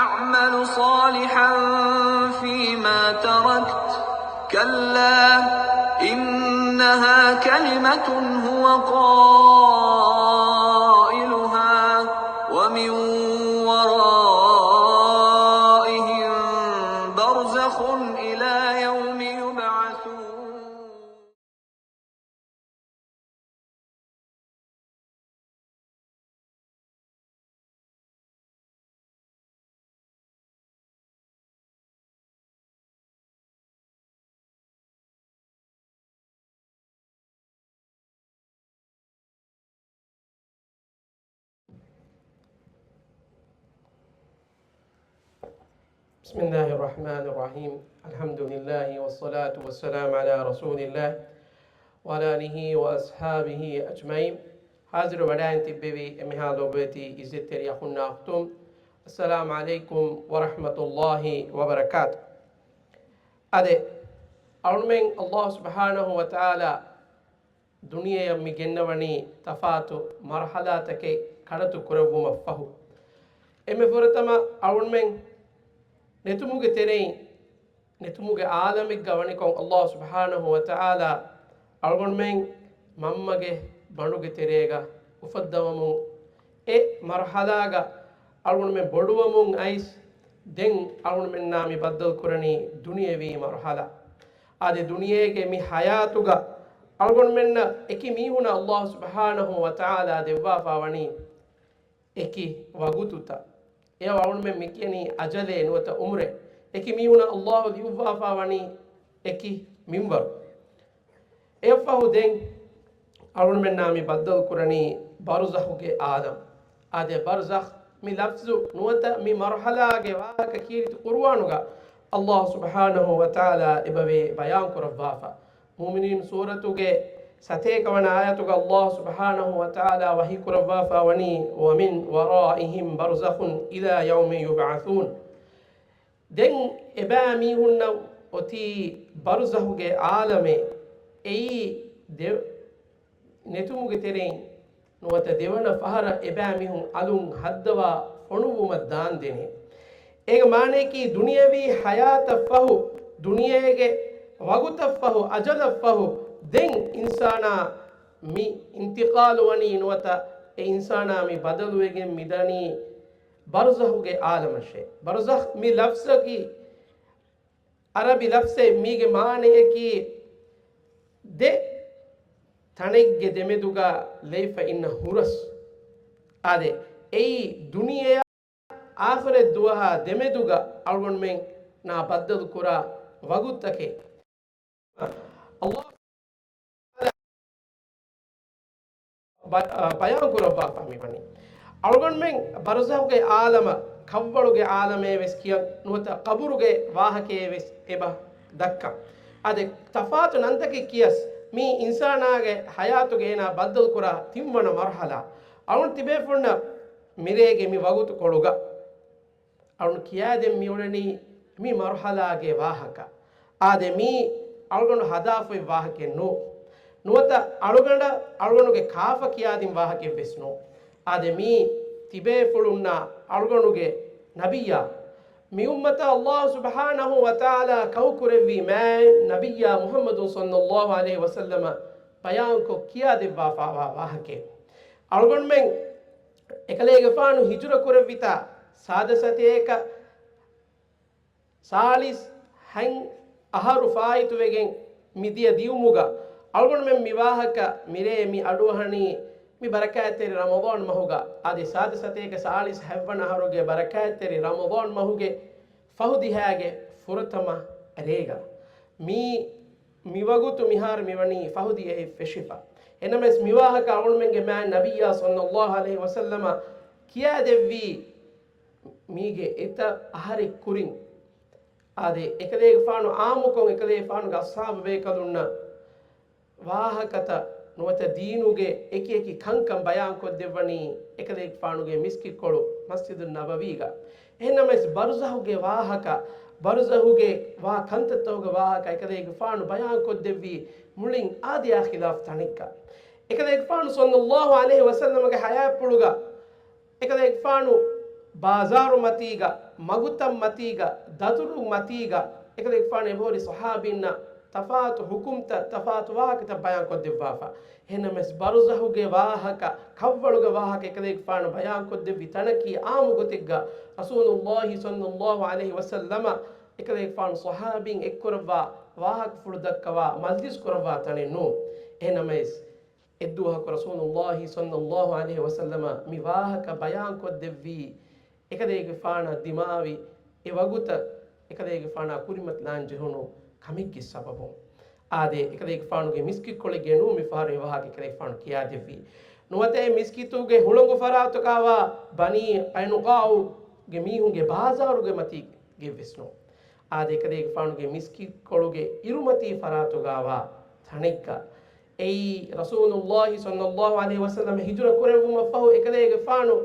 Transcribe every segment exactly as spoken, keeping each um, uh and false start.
أعمل صالحا فيما تركت، كلا إنها كلمة هو قائلها ومن ورائهم برزخ إلى يوم يبعثون. بسم الله الرحمن الرحيم. الحمد لله والصلاة والسلام على رسول الله وعلى آله وأصحابه أجمعين. ހާޒިރު ވަޑައިން ތިއްބެވި އެންމެހާ ލޮބުވެތި އިއްޒަތްތެރި އަޚުންނާ އުޚްތުން، އައްސަލާމު ޢަލައިކުމް ވަރަޙްމަތުﷲި ވަބަރަކާތު. އާދެ، އަޅުމެން ﷲ ސުބްޙާނަހޫ ވަތަޢާލާ ދުނިޔެއަށް މި ގެންނަވަނީ ތަފާތު މަރުޙަލާތަކެއް ކަޑަތު ކުރެއްވުމަށްފަހު. އެންމެ ފުރަތަމަ އަޅުމެން ނެތުމުގެ ތެރެއިން، ނެތުމުގެ ޢާލަމެއްގަ ވަނިކޮށް، ﷲ ސުބްޙާނަހޫ ވަތަޢާލާ އަޅުގަނޑުމެން މަންމަގެ ބަނޑުގެ ތެރޭގަ އުފައްދަވަމުން، އެ މަރުޙަލާގަ އަޅުގަނޑުމެން ބޮޑުވަމުން އައިސް، ދެން އަޅުގަނޑުމެންނާ މި ބައްދަލު ކުރަނީ ދުނިޔެވީ މަރުޙަލާ. އާދެ، ދުނިޔޭގެ މި ޙަޔާތުގަ އަޅުގަނޑުމެންނަށް އެކި މީހުނަށް ﷲ ސުބްޙާނަހޫ ވަތަޢާލާ ދެއްވާފާ ވަނީ އެކި ވަގުތުތައް. އެއަށް އަޅުގަނޑުމެން މި ކިޔަނީ އަޖަލޭ ނުވަތަ ޢުމުރޭ. އެކި މީހުނަށް ﷲ ލިޔުއްވާފާ ވަނީ އެކި މިންވަރު. އެއަށްފަހު ދެން އަޅުގަނޑުމެންނާ މި ބައްދަލު ކުރަނީ ބަރުޒަޚުގެ ޢާލަމް. އާދެ، ބަރުޒަޚް މި ލަފްޒު ނުވަތަ މި މަރުޙަލާގެ ވާހަކަ ކީރިތި ޤުރުއާނުގަ ﷲ ސުބްޙާނަހޫ ވަތަޢާލާ އެބަވޭ ބަޔާން ކުރައްވާފަ. މުއުމިނީން ސޫރަތުގެ ސަތޭކަ ވަނަ އާޔަތުގަ ﷲ ސުބްޙާނަހޫ ވަތަޢާލާ ވަޙީ ކުރައްވާފަ ވަނީ، "وَمِنْ وَرَائِهِمْ بَرْزَخٌ إِلَىٰ يَوْمِ يُبْعَثُونَ." ދެން އެބައިމީހުންނަށް އޮތީ ބަރުޒަޚުގެ ޢާލަމެއް. އެއީ ދެ-، ނެތުމުގެ ތެރެއިން ނުވަތަ ދެވަނަ ފަހަރަށް އެބައިމީހުން އަލުން ހައްދަވާ ފޮނުއްވުމަށް ދާންދެނޭ. އޭގެ މާނަޔަކީ، ދުނިޔެވީ ޙަޔާތަށްފަހު، ދުނިޔޭގެ ވަގުތަށްފަހު، އަޖަލަށްފަހު، ދެން އިންސާނާ މި އިންތިޤާލު ވަނީ ނުވަތަ އެ އިންސާނާ މި ބަދަލުވެގެން މިދަނީ ބަރުޒަޚުގެ ޢާލަމަށޭ. ބަރުޒަޚް މި ލަފްޒަކީ ޢަރަބި ލަފްޒެއް. މީގެ މާނަޔަކީ ދެ ތަނެއްގެ ދެމެދުގަ ލެއިފަ އިންނަ ހުރަސް. އާދެ، އެއީ ދުނިޔެއާ އާޚިރަތް ދުވަހާ ދެމެދުގަ އަޅުގަނޑުމެންނާ ބައްދަލު ކުރާ ވަގުތުތަކެއް. ﷲ ބަ-، އަ، ބަޔާން ކުރައްވާފަ މިވަނީ. އަޅުގަނޑުމެން ބަރުޒަޚުގެ ޢާލަމަށް، ކަށްވަޅުގެ ޢާލަމޭ ވެސް ކިޔަން ނުވަތަ ޤަބުރުގެ ވާހަކައޭ ވެސް އެބަ ދައްކަން. އާދެ، ތަފާތު ނަންތަކެއް ކިޔަސް، މީ އިންސާނާގެ ޙަޔާތުގެ އޭނާ ބައްދަލު ކުރާ ތިންވަނަ މަރުޙަލާ. އަޅުން ތިބޭފުޅުންނަށް މިރޭގެ މި ވަގުތުކޮޅުގަ އަޅުން ކިޔާދެން މިއުޅެނީ މި މަރުޙަލާގެ ވާހަކަ. އާދެ، މީ އަޅުގަނޑު ހަދާފައި ވާހަކައެއް ނޫ. ނުވަތަ އަޅުގަނޑަށް އަޅުގަނޑުގެ ކާފަ ކިޔާދިން ވާހަކައެއް ވެސް ނޫ. އާދެ، މީ ތިބޭފުޅުންނާ އަޅުގަނޑުގެ ނަބިއްޔާ، މި އުއްމަތަށް ﷲ ސުބްޙާނަހޫ ވަތަޢާލާ ކައު ކުރެއްވި މާތް ނަބިއްޔާ މުޙައްމަދު ޞައްލައްލާހު ޢަލައިހި ވަސައްލަމަ ބަޔާންކޮށް ކިޔާދެއްވާފައިވާ ވާހަކައެއް. އަޅުގަނޑުމެން އެކަލޭގެފާނު ހިޖުރަ ކުރެއްވިތާ ސާދަ ސަތޭކަ ސާޅީސް ހަތް އަހަރު ފާއިތުވެގެން މިދިޔަ ދިއުމުގަ އަޅުގަނޑުމެން މި ވާހަކަ މިރޭ މި އަޑުއަހަނީ މި ބަރަކާތްތެރި ރަމަޟާން މަހުގަ. އަދި ސާދަ ސަތޭކަ ސާޅީސް ހަތްވަނަ އަހަރުގެ ބަރަކާތްތެރި ރަމަޟާން މަހުގެ ފަހު ދިހައިގެ ފުރަތަމަ ރޭގަ. މީ މިވަގުތު މިހާރު މިވަނީ ފަހު ދިޔައެއް ފެށިފަ. އެނަމެސް މިވާހަކަ އަޅުގަނޑުމެންގެ މާތް ނަބިއްޔާ ޞައްލައްލާހު ޢަލައިހި ވަސައްލަމަ ކިޔާދެއްވީ މީގެ އެތައް އަހަރެއް ކުރިން. އާދެ، އެކަލޭގެފާނު ޢާއްމުކޮށް އެކަލޭގެފާނުގެ އަޞްޙާބު ބޭކަލުންނަށް ވާހަކަތައް ނުވަތަ ދީނުގެ އެކި އެކި ކަންކަން ބަޔާން ކޮށްދެއްވަނީ އެކަލޭގެފާނުގެ މިސްކިތްކޮޅު މަސްޖިދުއް ނަބަވީގަ. އެހެންނަމަވެސް ބަރުޒަޚުގެ ވާހަކަ، ބަރުޒަޚުގެ ވާ ކަންތައްތަކުގެ ވާހަކަ އެކަލޭގެފާނު ބަޔާން ކޮށްދެއްވީ މުޅިން އާދަޔާ ޚިލާފް ތަނެއްގަ. އެކަލޭގެފާނު ޞައްލައްލާހު ޢަލައިހި ވަސައްލަމަގެ ޙަޔާތްޕުޅުގަ އެކަލޭގެފާނު ބާޒާރު މަތީގަ، މަގުތައް މަތީގަ، ދަތުރު މަތީގަ، އެކަލޭގެފާނު އެބަހުރި ޞަޙާބީންނަށް ތަފާތު ޙުކުމްތައް، ތަފާތު ވާހަކަތައް ބަޔާންކޮށްދެއްވާފަ. އެހެންނަމަވެސް، ބަރުޒަޚުގެ ވާހަކަ، ކަށްވަޅުގެ ވާހަކަ އެކަލޭގެފާނު ބަޔާންކޮށްދެއްވި ތަނަކީ އާއްމު ގޮތެއްގަ ރަސޫލުﷲ ޞައްލަﷲ ޢަލައިހި ވަސައްލަމަ އެކަލޭގެފާނު ޞަޙާބީން އެއްކުރައްވާ ވާހަކަފުޅު ދައްކަވާ މަޖްލިސް ކުރައްވާ ތަނެއް ނޫން. އެހެންނަމަވެސް، އެއްދުވަހަކު ރަސޫލުﷲ ޞައްލަﷲ ޢަލައިހި ވަސައްލަމަ މި ވާހަކަ ބަޔާންކޮށްދެއްވީ، އެކަލޭގެފާނަށް ދިމާވި އެ ވަގުތަށް އެކަލޭގެފާނާ ކުރިމަތިލާން ޖެހުނު ކަމެއްގެ ސަބަބުން. އާދެ، އެކަލޭގެފާނުގެ މިސްކިތްކޮޅެއްގައި ނޫން މިފަހަރު އެ ވާހަކަ އެކަލޭގެފާނު ކިޔާދެއްވީ. ނުވަތަ އެ މިސްކިތުގެ ހުޅަނގު ފަރާތަކާވާ ބަނީ ޤައިނުޤާޢުގެ މީހުންގެ ބާޒާރުގެ މަތީގައެއްވެސް ނޫން. އާދެ، އެކަލޭގެފާނުގެ މިސްކިތްކޮޅުގެ އިރުމަތީ ފަރާތުގާވާ ތަނެއްގަ. އެއީ، ރަސޫލުﷲ ޞައްލަﷲ ޢަލައިހި ވަސައްލަމަ ހިޖުރަ ކުރެއްވުމަށްފަހު އެކަލޭގެފާނު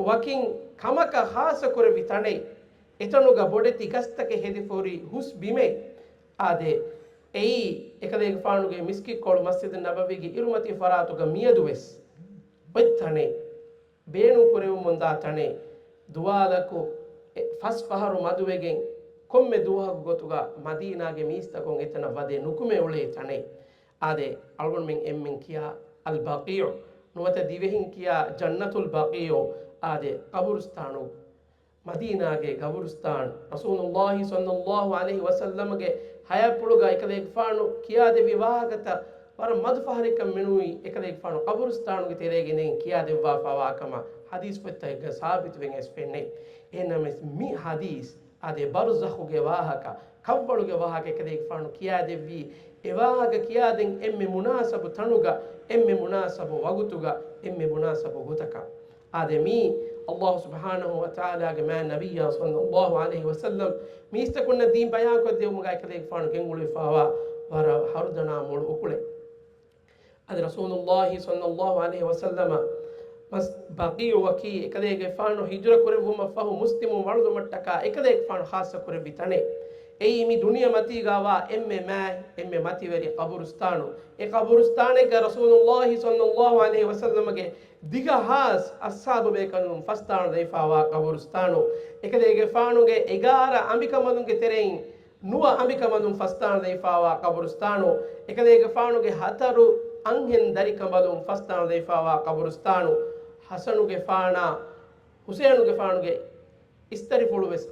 ވަކިން ކަމަކަށް ޚާއްޞަ ކުރެއްވި ތަނެއް، އެތަނުގަ ބޮޑެތި ގަސްތަކެއް ހެދިފަހުރި ހުސް ބިމެއް. އާދެ، އެއީ، އެކަލޭގެފާނުގެ މިސްކިތްކޮޅު މަސްޖިދު ނަބަވީގެ އިރުމަތީ ފަރާތުގަ މިއަދުވެސް އޮތް ތަނެއް، ބޭނުންކުރެވެމުންދާ ތަނެއް، ދުވާލަކު އެ ފަސް ފަހަރު މަދުވެގެން ކޮންމެ ދުވަހަކު ގޮތުގަ މަދީނާގެ މީސްތަކުން އެތަނަށް ވަދެ ނުކުމެ އުޅޭ ތަނެއް. އާދެ، އަޅުގަނޑުމެން އެންމެން ކިޔާ އަލް ބަޤީޢު، ނުވަތަ ދިވެހިން ކިޔާ ޖަންނަތުލް ބަޤީޢު، އާދެ، ޤަބުރުސްތާނު، މަދީނާގެ ޤަބުރުސްތާނު، ރަސޫލުﷲ ޞައްލަﷲ ޢަލައިހި ވަސައްލަމަގެ ޙަޔާތްޕުޅުގަ އެކަލޭގެފާނު ކިޔާދެއްވި ވާހަކަތައް ވަރަށް މަދު ފަހަރެއްކަން މެނުވީ އެކަލޭގެފާނު ޤަބުރުސްތާނުގެ ތެރޭގަ އިނދެގެން ކިޔާދެއްވާފައިވާ ކަމަށް ޙަދީޘް ފޮތްތަކެއްގަ ސާބިތުވެގެން އައިސް ފެންނެ. އެހެންނަމަވެސް މި ޙަދީޘް އާދެ، ބަރުޒަޚުގެ ވާހަކަ، ކަށްވަޅުގެ ވާހަކަ އެކަލޭގެފާނު ކިޔާދެއްވީ، އެ ވާހަކަ ކިޔާދޭން އެންމެ މުނާސަބު ތަނުގަ، އެންމެ މުނާސަބު ވަގުތުގަ، އެންމެ މުނާސަބު ގޮތަކަށް. އާދެ، މީ ﷲ ސުބްޙާނަހޫ ވަތަޢާލާގެ މާތް ނަބިއްޔާ ޞައްލަﷲ ޢަލައިހި ވަސައްލަމް މީސްތަކުންނަށް ދީން ބަޔާންކޮށްދެވުމުގަ އެކަލޭގެފާނު ގެންގުޅުވިފައިވާ ވަރަށް ހަރުދަނާ މޮޅު އުކުޅެއް. އަދި ރަސޫލުﷲ ޞައްލަﷲ ޢަލައިހި ވަސައްލަމަ މަސް ބަޤީޢުއަކީ އެކަލޭގެފާނު ހިޖުރަ ކުރެއްވުމަށްފަހު މުސްލިމުން ވަޅުލުމަށްޓަކާ އެކަލޭގެފާނު ޚާއްޞަ ކުރެއްވި ތަނެއް. އެއީ މި ދުނިޔެމަތީގާވާ އެންމެ މާތް، އެންމެ މަތިވެރި ޤަބުރުސްތާނު. އެ ޤަބުރުސްތާނެއްގަ ރަސޫލުﷲ ޞައްލަﷲ ޢަލައިހި ވަސައްލަމަގެ ދިގަ ހާސް އަޞްޙާބު ބޭކަލުން ފަސްދާނަ ދެވިފައިވާ ޤަބުރުސްތާނު. އެކަލޭގެފާނުގެ އެގާރަ އަނބިކަނބަލުންގެ ތެރެއިން ނުވަ އަނބިކަނބަލުން ފަސްދާނަ ދެވިފައިވާ ޤަބުރުސްތާނު، އެކަލޭގެފާނުގެ ހަތަރު އަންހެން ދަރިކަނބަލުން ފަސްދާނަ ދެވިފައިވާ ޤަބުރުސްތާނު، ޙަސަނުގެފާނާ ޙުސައިނުގެފާނުގެ އިސްތަށިފުޅުވެސް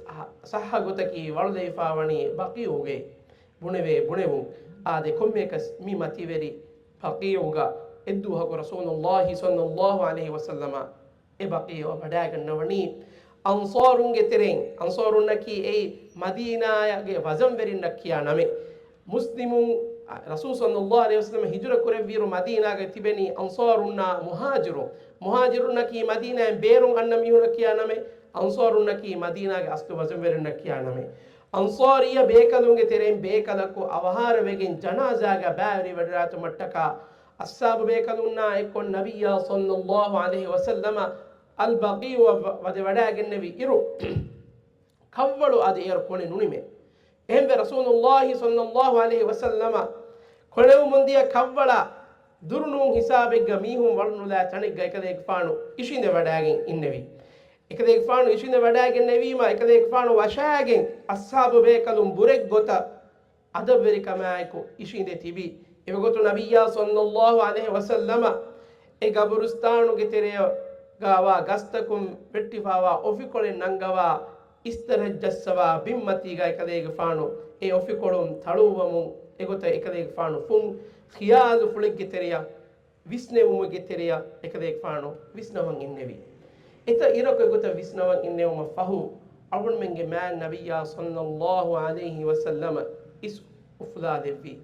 ޞައްޙަ ގޮތަކީ ވަޅުލެވިފައިވަނީ ބަޤީޢުގައި. ބުނެވޭ ބުނެވުން، އާދެ، ކޮންމެއަކަސް މި މަތިވެރި ބަޤީޢުގަ އެއްދުވަހަކު ރަސޫލުﷲ ޞައްލަﷲ ޢަލައިހި ވަސައްލަމަ އެ ބަޤީޢަށް ވަޑައިގަންނަވަނީ އަންޞާރުންގެ ތެރެއިން. އަންޞާރުންނަކީ އެއީ މަދީނާގެ ވަޒަންވެރިންނަށް ކިޔާ ނަމެއް. މުސްލިމުން، ރަސޫލު ޞައްލަﷲ ޢަލައިހި ވަސައްލަމަ ހިޖުރަ ކުރެއްވިއިރު މަދީނާގަ ތިބެނީ އަންޞާރުންނާ މުހާޖިރުން. މުހާޖިރުންނަކީ މަދީނާއިން ބޭރުން އަންނަ މީހުންނަށް ކިޔާ ނަމެއް. އަންޞާރުންނަކީ މަދީނާގެ އަސްލު ވަޒަންވެރިންނަށް ކިޔާ ނަމެއް. އަންޞާރިއްޔަ ބޭކަލުންގެ ތެރެއިން ބޭކަލަކު އަވަހާރަވެގެން ޖަނާޒާގަ ބައިވެރިވެވަޑައިގަތުމަށްޓަކާ އަޞްޙާބު ބޭކަލުންނާ އެއްކޮށް ނަބިއްޔާ ޞައްލަﷲ ޢަލައިހި ވަސައްލަމަ އަލް ބަޤީޢަށް ވަ-، ވަދެ ވަޑައިގެންނެވި އިރު، ކަށްވަޅު އަދި އޭރު ކޮނެ ނުނިމޭ. އެހެންވެ ރަސޫލުﷲ ޞައްލަﷲ ޢަލައިހި ވަސައްލަމަ ކޮނެވުމުންދިޔަ ކަށްވަޅަށް ދުރުނޫން ހިސާބެއްގަ މީހުން ވަޅުނުލާ ތަނެއްގަ އެކަލޭގެފާނު އިށީނދެ ވަޑައިގެން އިންނެވި. އެކަލޭގެފާނު އިށީނދެ ވަޑައިގެންނެވީމަ، އެކަލޭގެފާނު ވަށާގެން އަޞްޙާބު ބޭކަލުން ބުރެއް ގޮތަށް އަދަބުވެރިކަމާއެކު އިށީނދެ ތިބި. އެވަގުތު ނަބިއްޔާ ޞައްލަﷲ ޢަލައިހި ވަސައްލަމަ އެ ގަބުރުސްތާނުގެ ތެރެއަށް ގާވާ ގަސްތަކުން ވެއްޓިފާވާ އޮފިކޮޅެއް ނަންގަވާ އިސްތަށި ޖައްސަވާ ބިންމަތީގަ އެކަލޭގެފާނު އެ އޮފިކޮޅުން ތަޅުއްވަމުން އެގޮތަށް އެކަލޭގެފާނު ފުން ޚިޔާލުފުޅެއްގެ ތެރެއަށް ވިސްނެވުމުގެ ތެރެއަށް އެކަލޭގެފާނު ވިސްނަވަން އިންނެވި. އެތައް އިރަކު އެގޮތަށް ވިސްނަވަން އިންނެވުމަށް ފަހު، އަޅުގަނޑުމެންގެ މާތް ނަބިއްޔާ ޞައްލަﷲ ޢަލައިހި ވަސައްލަމަ އިސް އުފުލާލެއްވި.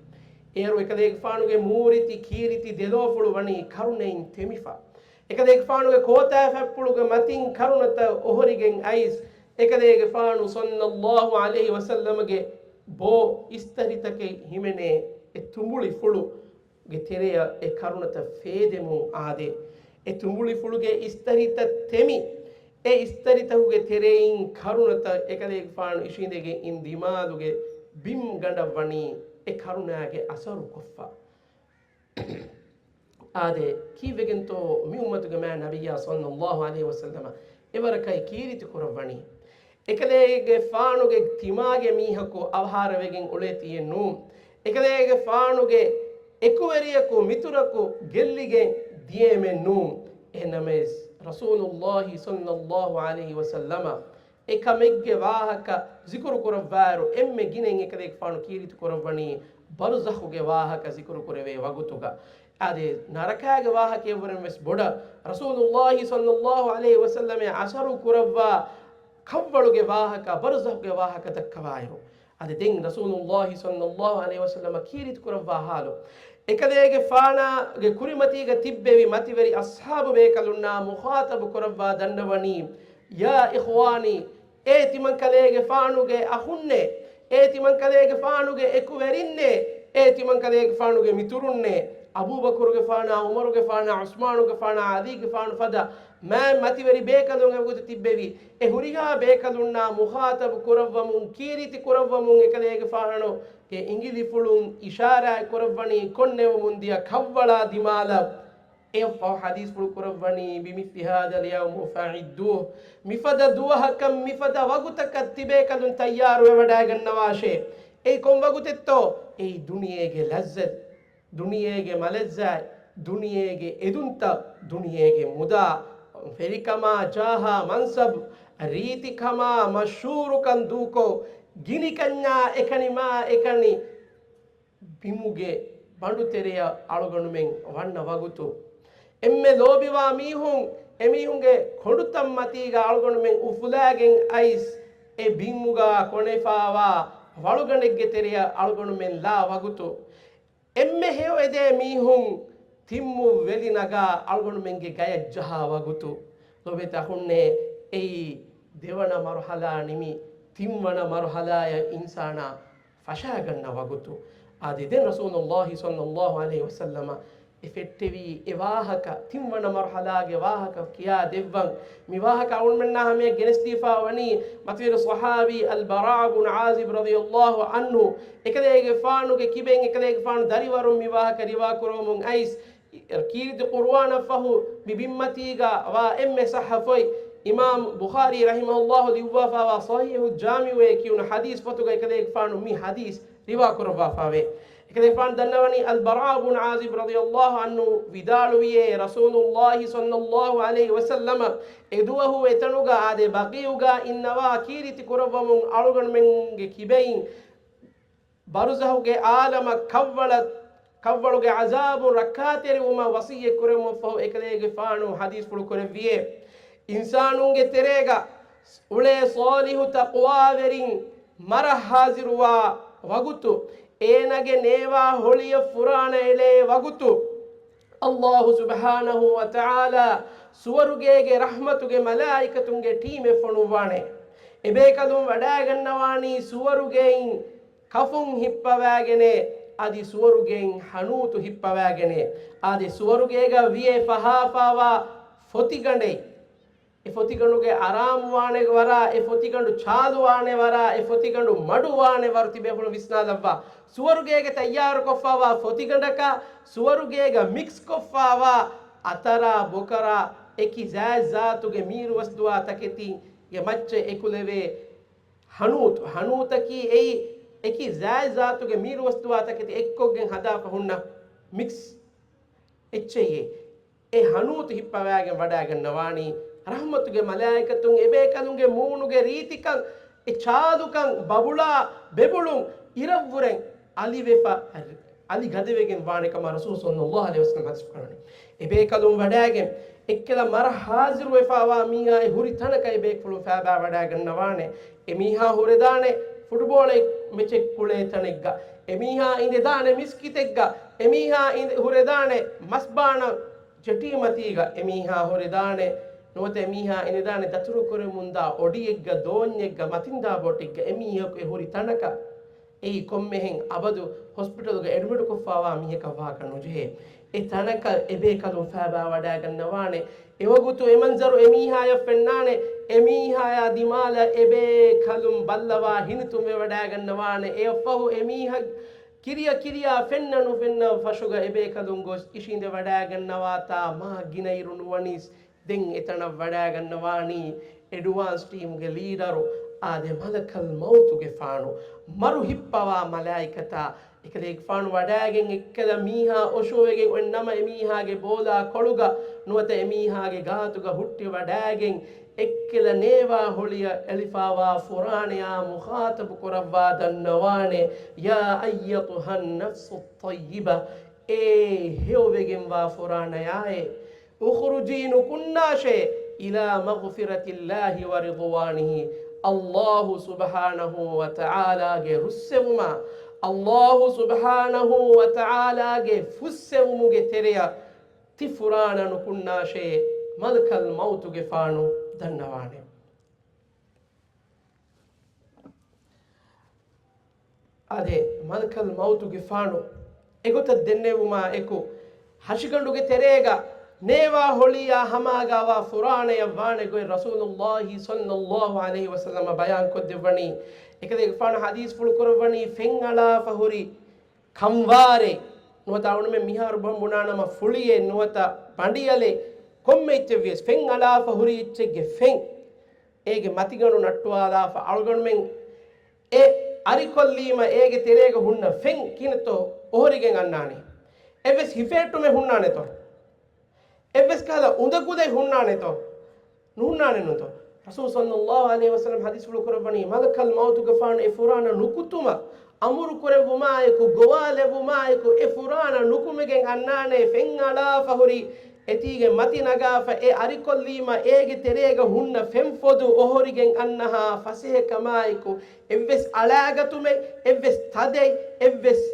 އޭރު އެކަލޭގެފާނުގެ މޫރިތި ކީރިތި ދެލޯފުޅު ވަނީ ކަރުނައިން ތެމިފަ. އެކަލޭގެފާނުގެ ކޯތާފަތްޕުޅުގެ މަތިން ކަރުނަތައް އޮހޮރިގެން އައިސް، އެކަލޭގެފާނު ޞައްލަﷲ ޢަލައިހި ވަސައްލަމަގެ ބޯ އިސްތަށިތަކެއް ހިމެނޭ އެ ތުނބުޅިފުޅު ގެ ތެރެއަށް އެ ކަރުނަތައް ފޭދެމުން އާދޭ. އެ ތުނބުޅިފުޅުގެ އިސްތަށިތައް ތެމި، އެ އިސްތަށިތަކުގެ ތެރެއިން ކަރުނަތައް އެކަލޭގެފާނު އިށީނދެގެން އިން ދިމާލުގެ ބިން ގަނޑަށް ވަނީ އެ ކަރުނާގެ އަސަރު ކޮށްފަ. އާދެ، ކީއްވެގެންތޯ މި އުއްމަތުގެ މާތް ނަބިއްޔާ ޞައްލައްލާހު ޢަލައިހި ވަސައްލަމަ އެވަރަކަށް ކީރިތި ކުރައްވަނީ؟ އެކަލޭގެފާނުގެ ތިމާގެ މީހަކު އަވަހާރަވެގެން އުޅޭތީއެއް ނޫން. އެކަލޭގެފާނުގެ އެކުވެރިޔަކު މިތުރަކު ގެއްލިގެން ދިޔައެއްމެއް ނޫން. އެހެންނަމަވެސް، ރަސޫލުއްލާހި ޞައްލައްލާހު ޢަލައިހި ވަސައްލަމަ އެ ކަމެއްގެ ވާހަކަ ޒިކުރު ކުރައްވާއިރު، އެންމެ ގިނައިން އެކަލޭގެފާނު ކީރިތި ކުރައްވަނީ ބަރުޒަޚުގެ ވާހަކަ ޒިކުރު ކުރެވޭ ވަގުތުގަ. އާދެ، ނަރަކާގެ ވާހަކައެއްވުރެން ވެސް ބޮޑަށް ރަސޫލުއްލާހި ޞައްލައްލާހު ޢަލައިހި ވަސައްލަމަށް އަސަރު ކުރައްވާ ކަށްވަޅުގެ ވާހަކަ، ބަރުޒަޚުގެ ވާހަކަ ދައްކަވާއިރު، އަދި ދެން ރަސޫލުއްލާހި ޞައްލައްލާހު ޢަލައިހި ވަސައްލަމަ ކީރިތި ކުރައްވާ ޙާލު. އެކަލޭގެފާނާގެ ކުރިމަތީގަ ތިއްބެވި މަތިވެރި އަޞްޙާބު ބޭކަލުންނާ މުޚާޠަބު ކުރައްވާ ދަންނަވަނީ، ޔާ އިޚްވާނީ، އޭ ތިމަންކަލޭގެފާނުގެ އަޚުންނޭ، އޭ ތިމަންކަލޭގެފާނުގެ އެކުވެރިންނޭ، އޭ ތިމަންކަލޭގެފާނުގެ މިތުރުންނޭ، އަބޫބަކުރުގެފާނާ، ޢުމަރުގެފާނާ، ޢުސްމާނުގެފާނާ، ޢަލީގެފާނު ފަދަ މާތް މަތިވެރި ބޭކަލުން އެވަގުތު ތިއްބެވި. އެ ހުރިހާ ބޭކަލުންނާ މުޚާޠަބު ކުރައްވަމުން، ކީރިތި ކުރައްވަމުން އެކަލޭގެފާނުގެ އިނގިލިފުޅުން އިޝާރާތް ކުރައްވަނީ ކޮންނެވުމުން ދިޔަ ކަށްވަޅާ ދިމާލަށް. އެއަށްފަހު ޙަދީޘްފުޅު ކުރައްވަނީ، بمثل هذا اليوم فعدوه، މިފަދަ ދުވަހަކަށް މިފަދަ ވަގުތަކަށް ތިބޭކަލުން ތައްޔާރުވެވަޑައިގަންނަވާށޭ. އެއީ ކޮން ވަގުތެއްތޯ؟ އެއީ ދުނިޔޭގެ ލައްޒަތު، ދުނިޔޭގެ މަލައްޒާތް، ދުނިޔޭގެ އެދުންތައް، ދުނިޔޭގެ މުދާ، ފެރިކަމާ، ޖާހާ، މަންސަބު، ރީތިކަމާ، މަޝްހޫރުކަން ދޫކޮށް، ގިނިކަންޏާ އެކަނި މާ އެކަނި ބިމުގެ ބަނޑުތެރެއަށް އަޅުގަނޑުމެން ވަންނަ ވަގުތު، އެންމެ ލޯބިވާ މީހުން އެމީހުންގެ ކޮނޑުތައް މަތީގަ އަޅުގަނޑުމެން އުފުލާގެން އައިސް، އެ ބިމުގަ ކޮނެފާވާ ވަޅުގަނޑެއްގެ ތެރެއަށް އަޅުގަނޑުމެން ލާ ވަގުތު، އެންމެ ހެޔޮއެދޭ މީހުން ތިންމު ވެލި ނަގާ އަޅުގަނޑުމެންގެ ގަޔަށް ޖަހާ ވަގުތު، ލޯބިވެތި އަޚުންނޭ، އެއީ ދެވަނަ މަރުޙަލާ ނިމި، ތިންވަނަ މަރުޙަލާއަށް އިންސާނާ ފަށާގަންނަ ވަގުތު. އާދެ، ދެން ރަސޫލުއްލާހި ޞައްލައްލާހު ޢަލައިހި ވަސައްލަމަ އެ ފެއްޓެވީ އެ ވާހަކަ، ތިންވަނަ މަރުޙަލާގެ ވާހަކަ ކިޔާ ދެއްވަން. މި ވާހަކަ އަޅުގަނޑުމެންނާ ހަމަޔަށް ގެނެސްދީފާ ވަނީ މަތިވެރި ޞަޙާބީ އަލްބަރާ ބުން ޢާޒިބް ރަޟިޔައްލާހު ޢަންހު، އެކަލޭގެފާނުގެ ކިބައިން އެކަލޭގެފާނު ދަރިވަރުން މި ވާހަކަ ރިވާ ކުރަވަމުން އައިސް، ކީރިތި ޤުރުއާނަށްފަހު މި ބިންމަތީގަ ވާ އެންމެ ޞައްޙަ ފޮތް، އިމާމް ބުޚާރީ ރަޙިމަހުﷲ ލިޔުއްވާފާވާ ޞަޙީޙު ޖާމިޢުއޭ ކިޔުނު ޙަދީޘް ފޮތުގަ އެކަލޭގެފާނު މި ޙަދީޘް ރިވާ ކުރައްވާފާވޭ. އެކަލޭގެފާނު ދަންނަވަނީ އަލްބަރާ ބުން ޢާޒިބް ރަޟިޔައްލާހު ޢަންހު ވިދާޅުވިޔޭ، ރަސޫލުއްލާހި ޞައްލައްލާހު ޢަލައިހި ވަސައްލަމަ އެދުވަހު އެތަނުގަ އާދެ، ބަޤީޢުގަ އިންނަވާ ކީރިތި ކުރައްވަމުން އަޅުގަނޑުމެންގެ ކިބައިން ބަރުޒަޚުގެ ޢާލަމަށް ކަށްވަޅަށް، ކަށްވަޅުގެ ޢަޒާބުން ރައްކާތެރިވުމަށް ވަޞިއްޔަތް ކުރެއްވުމަށްފަހު އެކަލޭގެފާނު ޙަދީޘްފުޅު ކުރެއްވިޔޭ، އިންސާނުންގެ ތެރޭގަ އުޅޭ ޞާލިޙު ތަޤްވާވެރިން މަރަށް ޙާޟިރުވާ ވަގުތު، އޭނާގެ ނޭވާ ހޮޅިއަށް ފުރާނަ އެޅޭ ވަގުތު، ﷲ ސުބްޙާނަހޫ ވަތަޢާލާ ސުވަރުގޭގެ ރަޙްމަތުގެ މަލާއިކަތުންގެ ޓީމެއް ފޮނުއްވާނެ. އެބޭކަލުން ވަޑައިގަންނަވާނީ ސުވަރުގެއިން ކަފުން ހިއްޕަވާގެނޭ، އަދި ސުވަރުގެއިން ޙަނޫތު ހިއްޕަވާގެނޭ. އާދެ، ސުވަރުގޭގަ ވިޔެ ފަހާފާވާ ފޮތިގަނޑެއް، އެ ފޮތިގަނޑުގެ އަރާމުވާނެ ވަރާ، އެ ފޮތިގަނޑު ޗާލުވާނެ ވަރާ، އެ ފޮތިގަނޑު މަޑުވާނެ ވަރު ތިބޭފުޅުން ވިސްނާލައްވާ. ސުވަރުގޭގަ ތައްޔާރުކޮށްފާވާ ފޮތިގަނޑަކާ، ސުވަރުގޭގަ މިކްސްކޮށްފާވާ އަތަރާ ބޮކަރާ އެކި ޒާތްޒާތުގެ މީރުވަސްދުވާ ތަކެތީގެ މައްޗަށް އެކުލެވޭ ޙަނޫތު، ޙަނޫތަކީ އެއީ އެކި ޒާތްޒާތުގެ މީރުވަސްދުވާ ތަކެތި އެއްކޮށްގެން ހަދާފަ ހުންނަ މިކްސް އެއްޗެހި. އެ ޙަނޫތު ހިއްޕަވާގެން ވަޑައިގަންނަވާނީ ރަޙްމަތުގެ މަލާއިކަތުން އެބޭކަލުންގެ މޫނުގެ ރީތިކަން، އެ ޗާލުކަން، ބަބުޅާ ބެބުޅުން އިރަށްވުރެން އަލިވެފަ، އަލި ގަދަވެގެން ވާނެ ކަމަށް ރަސޫލު ޞައްލައްލާހު ޢަލައިހި ވަސައްލަމަ ޙަދީޘް ކުރައްވަނީ. އެބޭކަލުން ވަޑައިގެން އެއްކަލަ މަރަށް ޙާޟިރުވެފާވާ މީހާ އެ ހުރި ތަނަކަށް އެބޭފުޅުން ފައިބާ ވަޑައިގަންނަވާނެ. އެމީހާ ހުރެދާނެ ފުޓްބޯޅަ މެޗެއް ކުޅޭ ތަނެއްގަ، އެމީހާ އިނދެދާނެ މިސްކިތެއްގަ، އެމީހާ އިނދެ ހުރެދާނެ މަސްބާނަ ޖެޓީ މަތީގަ، އެމީހާ ހުރެދާނެ، ނުވަތަ އެމީހާ އިނދެދާނެ ދަތުރުކުރެމުންދާ އޮޑިއެއްގަ، ދޯންޏެއްގަ، މަތިންދާ ބޯޓެއްގަ، އެމީހަކު އެ ހުރި ތަނަކަށް. އެއީ ކޮންމެހެން އަބަދު ހޮސްޕިޓަލުގަ އެޑްމިޓުކޮށްފާވާ މީހަކަށް ވާކަށް ނުޖެހޭ. އެ ތަނަކަށް އެބޭކަލުން ފައިބާވަޑައިގަންނަވާނެ. އެވަގުތު އެމަންޒަރު އެމީހާޔަށް ފެންނާނެ. އެމީހާޔާ ދިމާލަށް އެބޭކަލުން ބައްލަވާ ހިނިތުންވެވަޑައިގަންނަވާނެ. އެއަށްފަހު އެމީހަށް ކިރިޔަ ކިރިޔާ ފެންނަ ނުފެންނަ ފަށުގަ އެބޭކަލުން ގޮސް އިށީނދެ ވަޑާގަންނަވާތާ މާ ގިނައިރު ނުވަނީސް ދެން އެތަނަށް ވަޑާގަންނަވާނީ އެޑްވާންސް ޓީމުގެ ލީޑަރު އާދެ މަލަކަލް މައުތުގެފާނު މަރު ހިއްޕަވާ މަލާއިކަތާ އެކަލޭގެފާނު ވަޑާގެން އެއްކަލަ މީހާ އޮށޯވެގެން އޮތް ނަމަ އެމީހާގެ ބޯލާ ކޮޅުގަ ނުވަތަ އެމީހާގެ ގާތުގަ ހުއްޓި ވަޑާގެން އެއްކަލަ ނޭވާ ހޮޅިއަށް އެޅިފާވާ ފުރާނަޔާ މުޚާޠަބު ކުރައްވާ ދަންނަވާނެ، يا أيتها النفس الطيبة، އޭ ހެޔޮވެގެންވާ ފުރާނަޔާއޭ، اخرجي ނުކުންނާށޭ، إلى مغفرة الله ورضوانه، ﷲ ސުބްޙާނަހޫ ވަތަޢާލާގެ ރުއްސެވުމާ، ﷲ ސުބްޙާނަހޫ ވަތަޢާލާގެ ފުއްސެވުމުގެ ތެރެއަށް ތި ފުރާނަ ނުކުންނާށޭ، މަލަކަލް މައުތުގެފާނު ދަންނަވާނެ. އާދެ، މަލަކަލް މައުތުގެފާނު އެގޮތަށް ދެންނެވުމާ އެކު، ހަށިގަނޑުގެ ތެރޭގަ ނޭވާ ހޮޅިއްޔާ ހަމާގާވާ ފުރާނަޔަށް ވާނެ ގޮތް ރަސޫލުﷲ ޞައްލަﷲު ޢަލައިހި ވަސައްލަމަ ބަޔާން ކޮށްދެއްވަނީ، އެކަލޭގެފާނު ޙަދީޘްފުޅު ކުރައްވަނީ، ފެން އަޅާފަ ހުރި ކަންވާރޭ ނުވަތަ އަޅުމެން މިހާރު ބަހުން ބުނާނަމަ ފުޅިއެއް ނުވަތަ ބަނޑިޔަލެއް، ކޮންމެ އެއްޗެއް ވިޔަސް ފެން އަޅާފަ ހުރި އެއްޗެއްގެ ފެން އޭގެ މަތިގަނޑު ނައްޓުވާލާފަ އަޅުގަނޑުމެން އެ އަރިކޮށްލީމަ އޭގެ ތެރޭގަ ހުންނަ ފެން ކިހިނެއްތޯ އޮހޮރިގެން އަންނާނީ؟ އެއްވެސް ހިފޭއްޓުމެއް ހުންނާނެތޯ؟ އެއްވެސް ކަހަލަ އުނދަގުލެއް ހުންނާނެތޯ؟ ނުހުންނާނެއްނުތޯ؟ ރަސޫލު ޞައްލަﷲު ޢަލައިހި ވަސައްލަމަ ޙަދީޘްފުޅު ކުރައްވަނީ، މަލަކަލް މައުތުގެފާނު އެ ފުރާނަ ނުކުތުމަށް އަމުރު ކުރެއްވުމާއެކު، ގޮވާލެއްވުމާއެކު، އެ ފުރާނަ ނުކުމެގެން އަންނާނެ ފެން އަޅާފަ ހުރި އެތީގެ މަތި ނަގާފަ އެ އަރިކޮށްލީމަ އޭގެ ތެރޭގަ ހުންނަ ފެންފޮދު އޮހޮރިގެން އަންނަހާ ފަސޭހަކަމާއެކު، އެއްވެސް އަޅާގަތުމެއް، އެއްވެސް ތަދެއް، އެއްވެސް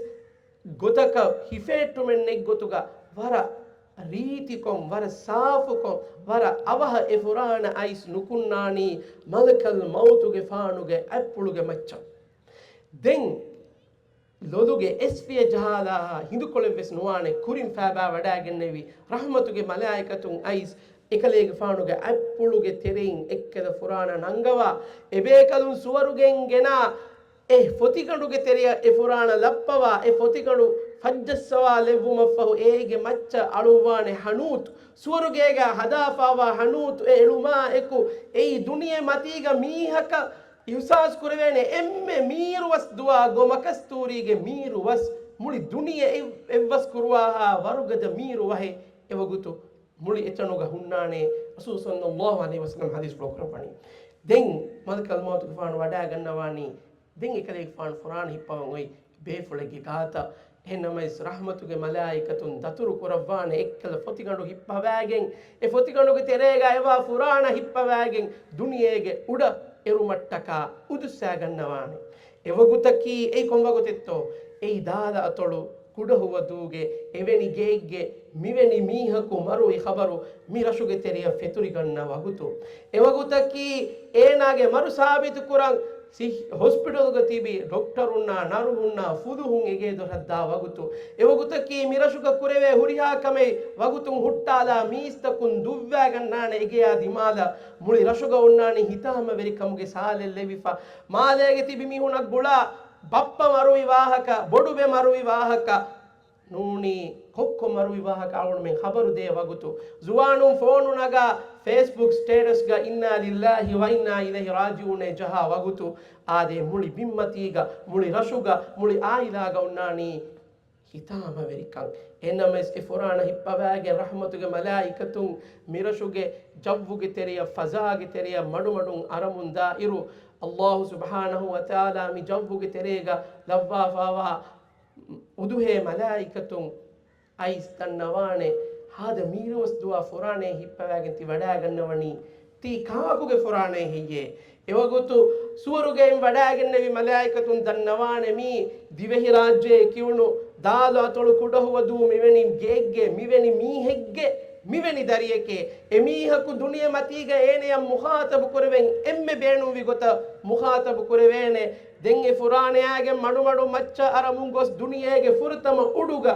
ގޮތަކަށް ހިފޭއްޓުމެއް ނެތްގޮތުގަ ވަރަށް ރީތިކޮށް، ވަރަށް ސާފުކޮށް، ވަރަށް އަވަހަށް އެ ފުރާނަ އައިސް ނުކުންނާނީ މަލަކަލް މައުތުގެފާނުގެ އަތްޕުޅުގެ މައްޗަށް. ދެން ލޮލުގެ އެސްފިޔަ ޖަހާލާހާ ހިނދުކޮޅެއްވެސް ނުވާނެ ކުރިން ފައިބާ ވަޑާގެންނެވި ރަޙްމަތުގެ މަލާއިކަތުން އައިސް އެކަލޭގެފާނުގެ އަތްޕުޅުގެ ތެރެއިން އެއްކަލަ ފުރާނަ ނަންގަވާ، އެބޭކަލުން ސުވަރުގެއިން ގެނާ އެ ފޮތިގަނޑުގެ ތެރެއަށް އެ ފުރާނަ ލައްޕަވާ، އެ ފޮތިގަނޑު ފައްޖައްސަވާލެއްވުމަށްފަހު އޭގެ މައްޗަށް އަޅުއްވާނެ ހަނޫތު، ސުވަރުގޭގަ ހަދާފާވާ ހަނޫތު އެ އެޅުމާ އެކު، އެއީ ދުނިޔެ މަތީގަ މީހަކަށް އިޙްސާސް ކުރެވޭނެ އެންމެ މީރުވަސް ދުވާ ގޮ މަކަސްތޫރީގެ މީރުވަސް، މުޅި ދުނިޔެ އެއް-، އެއްވަސް ކުރުވާހާ ވަރުގަދަ މީރު ވަހެއް އެވަގުތު މުޅި އެތަނުގަ ހުންނާނެ. ރަސޫލު ޞައްލަﷲު ޢަލައިހި ވަސައްލަމަ ޙަދީޘްފުޅު ކުރައްވަނީ. ދެން މަލަކަލް މައުތުގެފާނު ވަޑާގަންނަވާނީ، ދެން އެކަލޭގެފާނު ފުރާނަ ހިއްޕަވަން އޮތް ބޭފުޅެއްގެ ގާތަށް. އެހެންނަމަވެސް ރަޙްމަތުގެ މަލާއިކަތުން ދަތުރު ކުރައްވާނެ އެއްކަލަ ފޮތިގަނޑު ހިއްޕަވާގެން، އެ ފޮތިގަނޑުގެ ތެރޭގަ އެވާ ފުރާނަ ހިއްޕަވާގެން، ދުނިޔޭގެ އުޑަ އެރުމަށްޓަކާ އުދުއްސާގަންނަވާނެ. އެވަގުތަކީ އެއީ ކޮން ވަގުތެއްތޯ؟ އެއީ ދާލަ އަތޮޅު ކުޑަހުވަދޫގެ އެވެނި ގެއެއްގެ މިވެނި މީހަކު މަރުވި ޚަބަރު މި ރަށުގެ ތެރެއަށް ފެތުރިގަންނަ ވަގުތު. އެވަގުތަކީ އޭނާގެ މަރު ސާބިތުކުރަން ސި-، ހޮސްޕިޓަލްގަ ތިބި ޑޮކްޓަރުންނާ، ނަރުހުންނާ، ފުލުހުން އެގޭ ދޮރަށްދާ ވަގުތު. އެވަގުތަކީ މި ރަށުގަ ކުރެވޭ ހުރިހާ ކަމެއް ވަގުތުން ހުއްޓާލާ މީސްތަކުން ދުއްވާގަންނާނެ އެގެޔާ ދިމާލަށް. މުޅި ރަށުގަ އޮންނާނީ ހިތާމަވެރިކަމުގެ ސާލެއް ލެވިފަ. މާލޭގެ ތިބި މީހުންނަށް ގުޅާ ބައްޕަ މަރުވި ވާހަކަ، ބޮޑުބެ މަރުވި ވާހަކަ، ނޫނީ ކޮއްކޮ މަރުވި ވާހަކަ އަޅުގަނޑުމެން ޚަބަރު ދޭ ވަގުތު، ޒުވާނުން ފޯނު ނަގާ ފޭސްބުކް ސްޓޭޓަސްގަ "إنا لله وإنا إليه راجعون" ޖަހާ ވަގުތު، އާދޭ މުޅި ބިންމަތީގަ، މުޅި ރަށުގަ، މުޅި އާއިލާގަ އޮންނާނީ ހިތާމަވެރިކަން. އެހެންނަމަވެސް އެ ފުރާނަ ހިއްޕަވާގެން ރަޙްމަތުގެ މަލާއިކަތުން މިރަށުގެ ޖައްވުގެ ތެރެއަށް، ފަޒާގެ ތެރެއަށް މަޑުމަޑުން އަރަމުން ދާއިރު، ﷲ ސުބްޙާނަހޫ ވަތަޢާލާ މި ޖައްވުގެ ތެރޭގަ ލައްވާފާވާ އުދުހޭ މަލާއިކަތުން އައިސް ދަންނަވާނެ، ހާދަ މީރުވަސް ދުވާ ފުރާނައެއް ހިއްޕަވާގެން ތި ވަޑާގަންނަވަނީ، ތީ ކާކުގެ ފުރާނައެއް ހެއްޔޭ؟ އެވަގުތު ސުވަރުގެއިން ވަޑާގެންނެވި މަލާއިކަތުން ދަންނަވާނެ، މީ ދިވެހިރާއްޖެއެއް ކިޔުނު ދާލު އަތޮޅު ކުޑަހުވަދޫ މިވެނި ގެއެއްގެ މިވެނި މީހެއްގެ މިވެނި ދަރިއެކޭ. އެމީހަކު ދުނިޔެ މަތީގަ އޭނަޔަށް މުޚާޠަބު ކުރެވެން އެންމެ ބޭނުންވި ގޮތަށް މުޚާޠަބު ކުރެވޭނެ. ދެން އެ ފުރާނަޔާގެން މަޑުމަޑު މައްޗަށް އަރަމުން ގޮސް ދުނިޔޭގެ ފުރަތަމަ އުޑުގަ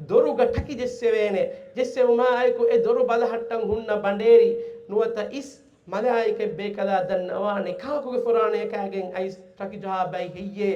ދޮރުގަ ޓަކި ޖެއްސެވޭނެ. ޖެއްސެވުމާއެކު އެ ދޮރު ބަލަހައްޓަން ހުންނަ ބަނޑޭރި ނުވަތަ އިސް މަލާއިކަތް ބޭކަލާ ދަންނަވާނެ، ކާކުގެ ފުރާނަޔަކާގެން އައިސް ޓަކި ޖަހާ ބައި ހެއްޔޭ؟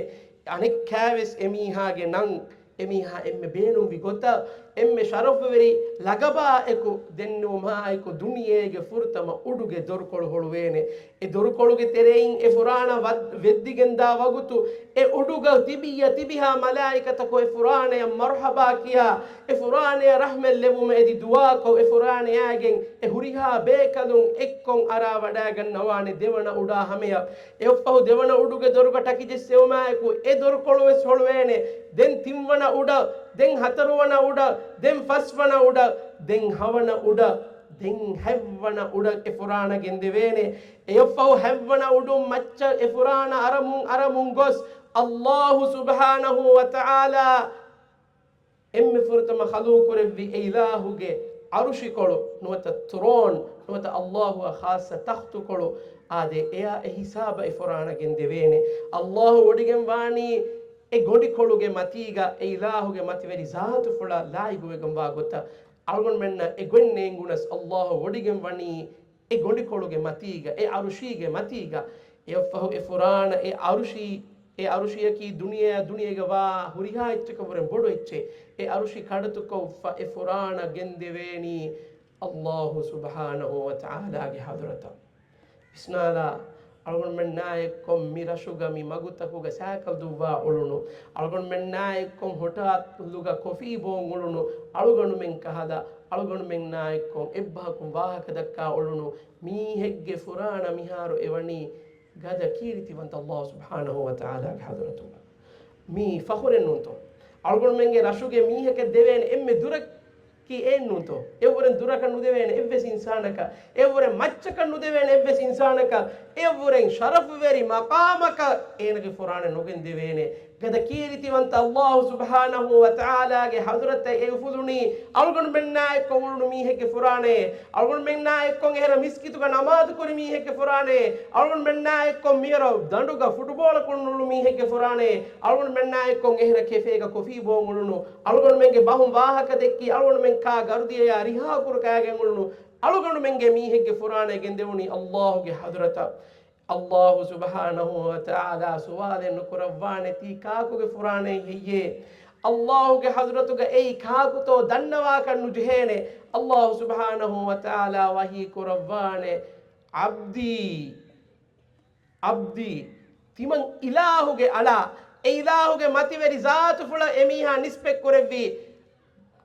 އަނެއްކާވެސް އެމީހާގެ ނަން، އެމީހާ އެންމެ ބޭނުންވި ގޮތަށް، އެންމެ ޝަރަފުވެރި ލަގަބާއެކު ދެންނެވުމާއެކު، ދުނިޔޭގެ ފުރަތަމަ އުޑުގެ ދޮރުކޮޅު ހޮޅުވޭނެ. އެ ދޮރުކޮޅުގެ ތެރެއިން އެ ފުރާނަ ވަދް-، ވެއްދިގެންދާ ވަގުތު، އެ އުޑުގަ ތިބިއްޔަ ތިބިހާ މަލާއިކަތަކު އެ ފުރާނަޔަށް މަރުޙަބާ ކިޔާ، އެ ފުރާނަޔަށް ރަޙްމަތް ލެއްވުމަށް އެދި ދުޢާކޮށް، އެ ފުރާނަޔާގެން އެ ހުރިހާ ބޭކަލުން އެއްކޮށް އަރާ ވަޑައިގަންނަވާނެ ދެވަނަ އުޑާ ހަމަޔަށް. އެއަށްފަހު ދެވަނަ އުޑުގެ ދޮރުގަ ޓަކިޖެއްސެވުމާއެކު އެ ދޮރުކޮޅުވެސް ހޮޅުވޭނެ. ދެން ތިންވަނަ އުޑަށް، ދެން ހަތަރުވަނަ އުޑަށް، ދެން ފަސްވަނަ އުޑަށް، ދެން ހަވަނަ އުޑަށް، ދެން ހަތްވަނަ އުޑަށް އެ ފުރާނަ ގެންދެވޭނެ. އެއަށްފަހު ހަތްވަނަ އުޑުން މައްޗަށް އެ ފުރާނަ އަރަމުން އަރަމުން ގޮސް، ﷲ ސުބްޙާނަހޫ ވަތަޢާލާ އެންމެ ފުރަތަމަ ޚަލްޤުކުރެއްވި އެ އިލާހުގެ ޢަރުޝިކޮޅު، ނުވަތަ ތްރޯން، ނުވަތަ ﷲ އަށް ޚާއްޞަ ތަޚްތުކޮޅު އާދޭ، އެއާ އެ ހިސާބަށް އެ ފުރާނަ ގެންދެވޭނެ. ﷲ ވޮޑިގެންވާނީ އެ ގޮނޑިކޮޅުގެ މަތީގަ، އެ އިލާހުގެ މަތިވެރި ޒާތުފުޅަށް ލާއިގުވެގެންވާ ގޮތަށް. އަޅުގަނޑުމެންނަށް އެ ގޮތް ނޭނގުނަސް، ﷲ ވޮޑިގެންވަނީ އެ ގޮނޑިކޮޅުގެ މަތީގަ، އެ ޢަރުޝީގެ މަތީގަ. އެއަށްފަހު އެ ފުރާނަ، އެ ޢަރުޝީ، އެ ޢަރުޝިއަކީ ދުނިޔެއާ ދުނިޔޭގަ ވާ ހުރިހާ އެއްޗަކަށްވުރެން ބޮޑު އެއްޗެއް. އެ ޢަރުޝި ކަޑަތުކޮށްފަ އެ ފުރާނަ ގެންދެވޭނީ ﷲ ސުބްޙާނަހޫ ވަތަޢާލާގެ ޙަޟްރަތަށް. ވިސްނާލާ، އަޅުގަނޑުމެންނާއެއްކޮށް މި ރަށުގަ މި މަގުތަކުގަ ސައިކަލް ދުއްވާ އުޅުނު، އަޅުގަނޑުމެންނާއެއްކޮށް ހޮޓާލުގަ ކޮފީ ބޯން އުޅުނު، އަޅުގަނޑުމެން ކަހަލަ، އަޅުގަނޑުމެންނާއެއްކޮށް އެއްބަހަކުން ވާހަކަ ދައްކާ އުޅުނު، މީހެއްގެ ފުރާނަ މިހާރު އެވަނީ ގަދަ ކީރިތިވަންތަ ﷲ ސުބްޙާނަހޫ ވަތަޢާލާގެ ޙަޟްރަތުގަ. މީ ފަޚުރެއް ނޫންތޯ؟ އަޅުގަނޑުމެންގެ ރަށުގެ މީހަކަށް ދެވޭނެ އެންމެ ދުރަކީ އެއްނޫންތޯ؟ އެއަށްވުރެން ދުރަކަށް ނުދެވޭނެ އެއްވެސް އިންސާނަކަށް، އެއަށްވުރެން މައްޗަކަށް ނުދެވޭނެ އެއްވެސް އިންސާނަކަށް، އެއަށްވުރެން ޝަރަފުވެރި މަޤާމަކަށް އޭނަގެ ފުރާނަ ނުގެން ދެވޭނެ. ގަދަ ކީރިތިވަންތަ ﷲ ސުބްޙާނަހޫ ވަތަޢާލާގެ ޙަޟްރަތަށް އެ އުފުލުނީ، އަޅުގަނޑުމެންނާއެއްކޮށް އުޅުނު މީހެއްގެ ފުރާނައޭ، އަޅުގަނޑުމެންނާއެއްކޮށް އެހެރަ މިސްކިތުގަ ނަމާދު ކުރި މީހެއްގެ ފުރާނައޭ، އަޅުގަނޑުމެންނާއެއްކޮށް މިހެރަ ދަނޑުގަ ފުޓުބޯޅަ ކުޅުނު މީހެއްގެ ފުރާނައޭ، އަޅުގަނޑުމެންނާއެއްކޮށް އެހެރަ ކެފޭގަ ކޮފީ ބޯން އުޅުނު، އަޅުގަނޑުމެންގެ ބަހުން ވާހަކަ ދެއްކި، އަޅުގަނޑުމެން ކާ ގަރުދިޔަޔާ ރިހާކުރު ކާގެން އުޅުނު، އަޅުގަނޑުމެންގެ މީހެއްގެ ފުރާނަ ގެންދެވުނީ ﷲގެ ޙަޟްރަތަށް. ﷲ ސުބްޙާނަހޫ ވަތަޢާލާ ސުވާލެއް ނުކުރައްވާނެ ތީ ކާކުގެ ފުރާނައެއް ހެއްޔޭ؟ ﷲގެ ޙަޟްރަތުގަ އެއީ ކާކުތޯ ދަންނަވާކަށް ނުޖެހޭނެ. ﷲ ސުބްޙާނަހޫ ވަތަޢާލާ ވަޙީ ކުރައްވާނެ، ޢަބްދީ، ޢަބްދީ، ތިމަން އިލާހުގެ އަޅާ، އެ އިލާހުގެ މަތިވެރި ޒާތުފުޅަށް އެމީހާ ނިސްބަތް ކުރެއްވީ،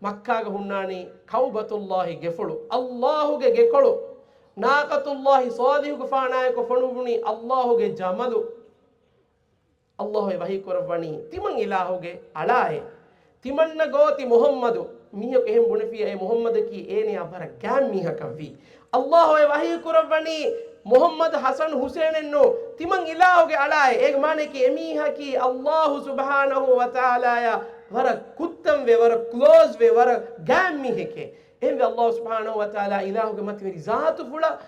މައްކާގަ ހުންނާނީ ކަޢުބަތުﷲ ގެފުޅު، ﷲގެ ގެކޮޅު، ނާޤަތުﷲ ޞާލިޙުގެފާނާއެކު ފޮނުއްވުނީ ﷲގެ ޖަމަލު. ﷲ އެ ވަޙީ ކުރައްވަނީ ތިމަން އިލާހުގެ އަޅާއޭ. ތިމަންނަ ގޯތި މުޙައްމަދު. މީހަކު އެހެން ބުނެފިއްޔާ އެ މުޙައްމަދަކީ އޭނަޔާ ވަރަށް ގާތް މީހަކަށްވީ. ﷲ އެ ވަޙީ ކުރައްވަނީ މުޙައްމަދު ޙަސަން ޙުސައިނެއްނު، ތިމަން އިލާހުގެ އަޅާއޭ. އޭގެ މާނަޔަކީ އެމީހަކީ ﷲ ސުބްޙާނަހޫ ވަތަޢާލާޔާ ވަރަށް ކުއްތަންވެ، ވަރަށް ކްލޯޒްވެ، ވަރަށް ގާތް މީހެކޭ. އެހެންވެ ﷲ ސުބްޙާނަހޫ ވަތަޢާލާ އިލާހުގެ މަތިވެރި ޒާތުފުޅަށް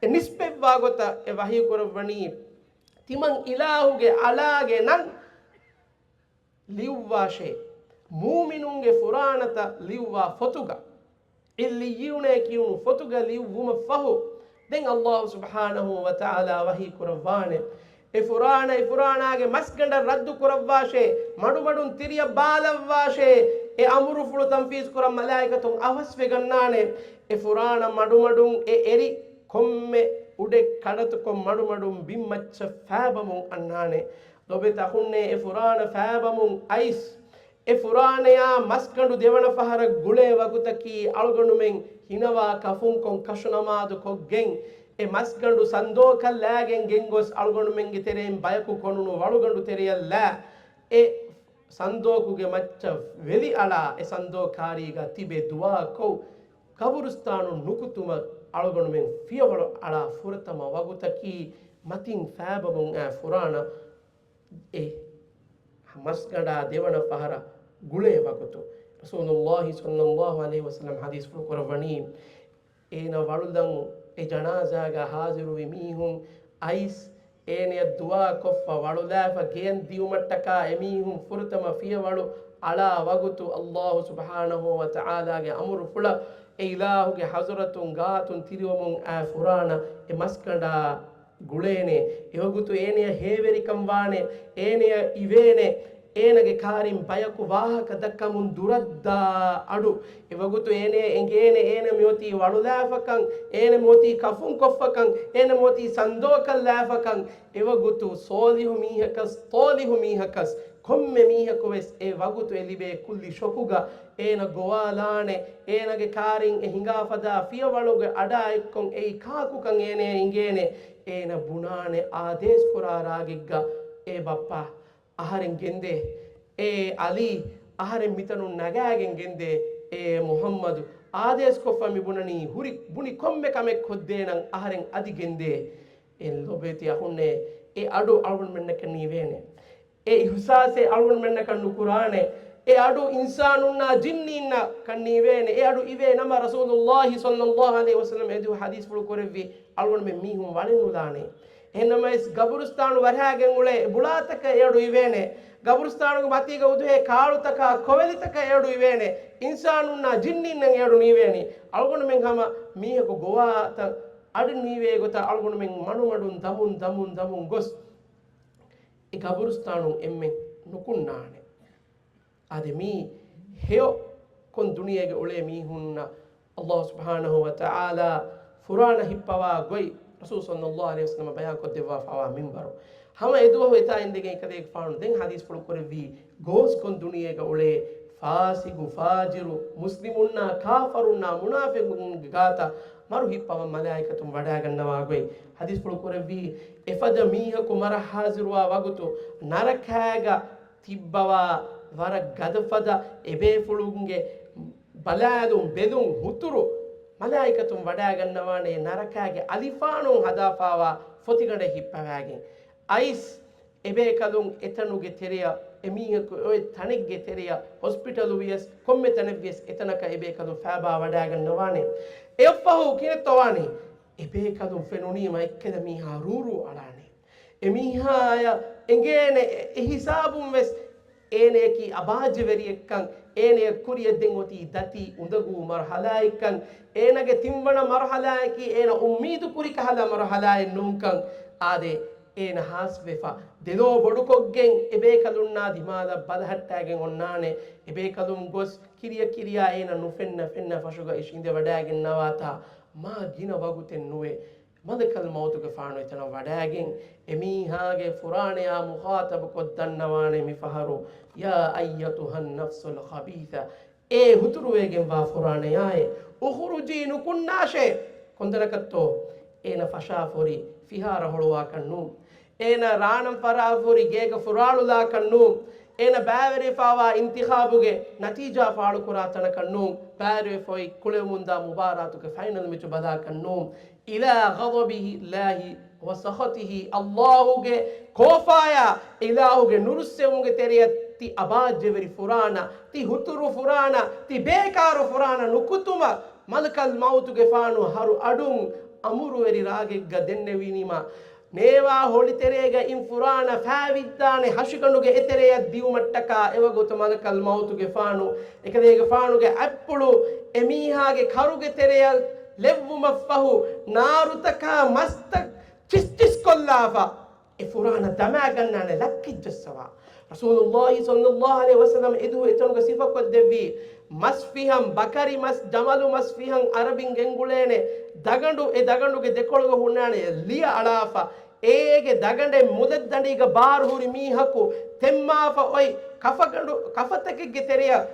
އެ ނިސްބަތްވާ ގޮތަށް އެ ވަޙީ ކުރައްވަނީ ތިމަން އިލާހުގެ އަޅާގެ ނަން ލިޔުއްވާށޭ، މޫމިނުންގެ ފުރާނަތައް ލިޔުއްވާ ފޮތުގަ، ޢިއްލިއްޔޫނޭ ކިޔުނު ފޮތުގަ ލިޔުއްވުމަށް ފަހު، ދެން ﷲ ސުބްޙާނަހޫ ވަތަޢާލާ ވަޙީ ކުރައްވާނެ، އެ ފުރާނަ، އެ ފުރާނާގެ މަސްގަނޑަށް ރައްދު ކުރައްވާށޭ، މަޑުމަޑުން ތިރިއަށް ބާލައްވާށޭ، އެ އަމުރުފުޅު ތަންފީޒު ކުރަން މަލާއިކަތުން އަވަސްވެގަންނާނެ، އެ ފުރާނަ މަޑުމަޑުން އެ އެރި ކޮންމެ އުޑެއް ކަޑަތުކޮށް މަޑުމަޑުން ބިންމައްޗަށް ފައިބަމުން އަންނާނެ. ލޮބުވެތި އަޚުންނޭ، އެ ފުރާނަ ފައިބަމުން އައިސް، އެ ފުރާނަޔާ މަސްގަނޑު ދެވަނަ ފަހަރަށް ގުޅޭ ވަގުތަކީ، އަޅުގަނޑުމެން ހިނަވާ ކަފުންކޮށް ކަށުނަމާދު ކޮށްގެން، އެ މަސްގަނޑު ސަންދޯކަށް ލާގެން ގެންގޮސް، އަޅުގަނޑުމެންގެ ތެރެއިން ބަޔަކު ކޮނުނު ވަޅުގަނޑު ތެރެޔަށް ލާ، އެ ސަންދޯކުގެ މައްޗަށް ވެލި އަޅާ، އެ ސަންދޯކާރީގަ ތިބެ ދުޢާކޮށް، ޤަބުރުސްތާނުން ނުކުތުމަށް އަޅުގަނޑުމެން ފިޔަވަޅު އަޅާ ފުރަތަމަ ވަގުތަކީ، މަތިން ފައިބަމުން އައި ފުރާނަ އެ މަސްގަނޑާ ދެވަނަ ފަހަރަށް ގުޅޭ ވަގުތު، ރަސޫލުﷲ ޞައްލަﷲ ޢަލައިހި ވަސައްލަމަ ޙަދީޘްފުޅު ކުރައްވަނީ، އޭނަ ވަޅުލަން އެ ޖަނާޒާގަ ޙާޟިރުވި މީހުން އައިސް، އޭނަޔަށް ދުޢާ ކޮށްފަ ވަޅުލާފަ ގެޔަށް ދިޔުމަށްޓަކާ އެމީހުން ފުރަތަމަ ފިޔަވަޅު އަޅާ ވަގުތު، ﷲ ސުބްޙާނަހޫ ވަތަޢާލާގެ އަމުރުފުޅަށް އެ އިލާހުގެ ޙަޟްރަތުން ގާތުން ތިރިވަމުން އައި ފުރާނަ އެ މަސްގަނޑާ ގުޅޭނެ. އެވަގުތު އޭނަޔަށް ހޭވެރިކަން ވާނެ. އޭނަޔަށް އިވޭނެ. އޭނަގެ ކާރިން ބަޔަކު ވާހަކަ ދައްކަމުން ދުރަށްދާ އަޑު. އެވަގުތު އޭނަޔަށް އެނގޭނެ އޭނަ މިއޮތީ ވަޅުލާފަކަން، އޭނަ މިއޮތީ ކަފުން ކޮށްފަކަން، އޭނަ މިއޮތީ ސަންދޯކަށް ލާފަކަން. އެވަގުތު ސޯލިހު މީހަކަސް، ޠޯލިހު މީހަކަސް، ކޮންމެ މީހަކު ވެސް އެ ވަގުތު އެ ލިބޭ ކުއްލި ޝޮކުގަ އޭނަ ގޮވާލާނެ. އޭނަގެ ކާރިން އެ ހިނގާ ފަދަ ފިޔަވަޅުގެ އަޑާ އެއްކޮށް އެއީ ކާކުކަން އޭނަޔަށް އެނގޭނެ. އޭނަ ބުނާނެ އާދޭސް ކުރާ ރާގެއްގަ، އޭ ބައްޕާ، އަހަރެން ގެންދޭ. އޭ އަލީ، އަހަރެން މިތަނުން ނަގާގެން ގެންދޭ. އޭ މުޙައްމަދު، އާދޭސްކޮށްފަ މި ބުނަނީ، ހުރި ބުނި ކޮންމެ ކަމެއް ކޮށްދޭނަން، އަހަރެން އަދި ގެންދޭ. އެ ލޮބުވެތި އަޚުންނޭ، އެ އަޑު އަޅުގަނޑުމެންނަކަށް ނީވޭނެ. އެ އިޙްސާސެއް އަޅުގަނޑުމެންނަކަށް ނުކުރާނެ. އެ އަޑު އިންސާނުންނާ ޖިންނީންނަކަށް ނީވޭނެ. އެ އަޑު އިވޭ ނަމަ، ރަސޫލުﷲ ޞައްލައްލާހު ޢަލައިހި ވަސައްލަމަ އެދުވަހު ޙަދީޘްފުޅު ކުރެއްވި، އަޅުގަނޑުމެން މީހުން ވަޅެއް ނުލާނެ. އެހެންނަމަވެސް، ގަބުރުސްތާނު ވަރަހައިގެން އުޅޭ ބުޅާތަކަށް އެ އަޑު އިވޭނެ. ގަބުރުސްތާނުގެ މަތީގަ އުދުހޭ ކާޅުތަކާ ކޮވެލިތަކަށް އެ އަޑު އިވޭނެ. އިންސާނުންނާ ޖިންނީންނަށް އެ އަޑު ނީވޭނީ. އަޅުގަނޑުމެން ހަމަ މީހަކު ގޮވާތަން އަޑު ނީވޭ ގޮތަށް އަޅުގަނޑުމެން މަޑުމަޑުން ދަމުން ދަމުން ދަމުން ގޮސް، އެ ގަބުރުސްތާނުން އެންމެން ނުކުންނާނެ. އާދެ، މީ ހެޔޮ ކޮން ދުނިޔޭގަ އުޅޭ މީހުންނަށް ﷲ ސުބްޙާނަހޫ ވަތަޢާލާ ފުރާނަ ހިއްޕަވާ ގޮތް ރަސޫލު ޞައްލައްލާހު ޢަލައިހި ވަސައްލަމަ ބަޔާންކޮށްދެއްވާފަވާ މިންވަރު. ހަމަ އެދުވަހު އެތާ އިނދެގެން އެކަލޭގެފާނު ދެން ޙަދީޘްފުޅު ކުރެއްވީ، ގޯސް ކޮން ދުނިޔޭގަ އުޅޭ ފާސިގު ފާޖިރު މުސްލިމުންނާ ކާފަރުންނާ މުނާފިޤުންގެ ގާތަށް މަރު ހިއްޕަވަން މަލާއިކަތުން ވަޑައިގަންނަވާ ގޮތް ޙަދީޘްފުޅު ކުރެއްވީ، އެފަދަ މީހަކު މަރަށް ޙާޟިރުވާ ވަގުތު ނަރަކާގަ ތިއްބަވާ ވަރަށް ގަދަފަދަ އެބޭފުޅުންގެ ބަލާލުން ބެލުން ހުތުރު މަލާއިކަތުން ވަޑައިގަންނަވާނެ ނަރަކާގެ އަލިފާނުން ހަދާފާވާ ފޮތިގަނޑެއް ހިއްޕަވާގެން. އައިސް އެބޭކަލުން އެތަނުގެ ތެރެއަށް، އެމީހަކު އޮތް ތަނެއްގެ ތެރެއަށް، ހޮސްޕިޓަލު ވިޔަސް، ކޮންމެ ތަނެއް ވިޔަސް އެތަނަކަށް އެބޭކަލުން ފައިބާ ވަޑައިގަންނަވާނެ. އެއަށްފަހު ކިހިނެއްތޯ ވާނީ؟ އެބޭކަލުން ފެނުނީމަ އެއްކަލަ މީހާ ރޫރޫ އަޅާނެ. އެމީހާޔަށް އެނގޭނެ އެ ހިސާބުން ވެސް އޭނަޔަކީ އަބާއްޖަވެރިއެއްކަން، އޭނަޔަށް ކުރިއަށް ދެން އޮތީ ދަތި އުނދަގޫ މަރުޙަލާއެއްކަން، އޭނަގެ ތިންވަނަ މަރުޙަލާއަކީ އޭނަ އުއްމީދު ކުރި ކަހަލަ މަރުޙަލާއެއް ނޫންކަން. އާދެ، އޭނަ ހާސްވެފަ، ދެލޯ ބޮޑުކޮށްގެން އެބޭކަލުންނާ ދިމާލަށް ބަލަހައްޓާގެން އޮންނާނެ. އެބޭކަލުން ގޮސް ކިރިޔަ ކިރިޔާ އޭނަ ނުފެންނަ ފެންނަ ފަށުގައި އިށީނދެވަޑައިގެންނަވާތާ މާ ގިނަ ވަގުތެއް ނުވެ، މަލަކަލް މައުތުގެފާނު އެތަނަށް ވަޑައިގެން އެމީހާގެ ފުރާނަޔާ މުޚާޠަބު ކޮށްދަންނަވާނެ މިފަހަރު، يا أيتها النفس الخبيثة، އޭ ހުތުރުވެގެންވާ ފުރާނަޔާއޭ، اخرجي، ނުކުންނާށޭ. ކޮންތަނަކަށްތޯ؟ އޭނަ ފަށާފަހުރި ފިހާރަ ހޮޅުވާކަށް ނޫން. އޭނަ ރާނަން ފަރާފަހުރި ގޭގަ ފުރާޅުލާކަށް ނޫން. އޭނަ ބައިވެރިވެފަވާ އިންތިޚާބުގެ ނަތީޖާ ފާޅުކުރާ ތަނަކަށް ނޫން. ބައިވެރިވެފައި ކުޅެވެމުންދާ މުބާރާތުގެ ފައިނަލް މެޗު ބަލާކަށް ނޫން. إلى غضب الله وسخطه، ﷲ ގެ ކޯފާޔާ، އިލާހުގެ ނުރުއްސެވުމުގެ ތެރެއަށް ތި އަބާއްޖަވެރި ފުރާނަ، ތި ހުތުރު ފުރާނަ، ތި ބޭކާރު ފުރާނަ ނުކުތުމަށް މަލަކަލް މައުތުގެފާނު ހަރު އަޑުން އަމުރުވެރި ރާގެއްގަ ދެންނެވިނީމަ، ނޭވާ ހޮޅިތެރޭގަ އިން ފުރާނަ ފާވިއްދާނެ ހަށިގަނޑުގެ އެތެރެއަށް ދިއުމަށްޓަކާ އެވަގުތު މަލަކަލް މައުތުގެފާނު އެކަލޭގެފާނުގެ އަތްޕުޅު އެމީހާގެ ކަރުގެ ތެރެއަށް ލެއްވުމަށްފަހު ނާރުތަކާ މަސްތައް ޗިސްޗިސްކޮށްލާފަ، އެ ފުރާނަ ދަމާގަންނާނެ ލައްކިއްޖައްސަވާ. ރަސޫލުﷲ ޞައްލައްލާހު ޢަލައިހި ވަސައްލަމަ އެދުވަހު އެތަނުގަ ސިފަކޮށްދެއްވީ، މަސް ފިހަން، ބަކަރި މަސް، ޖަމަލު މަސް ފިހަން ޢަރަބިން ގެންގުޅޭނެ ދަގަނޑު، އެ ދަގަނޑުގެ ދެކޮޅުގަ ހުންނާނެ ލިޔަ އަޅާފަ، އޭގެ ދަގަނޑެއް މުލައްދަނޑީގަ ބާރުހުރި މީހަކު ތެންމާފަ އޮތް ކަފަގަނޑު، ކަފަތަކެއްގެ ތެރެއަށް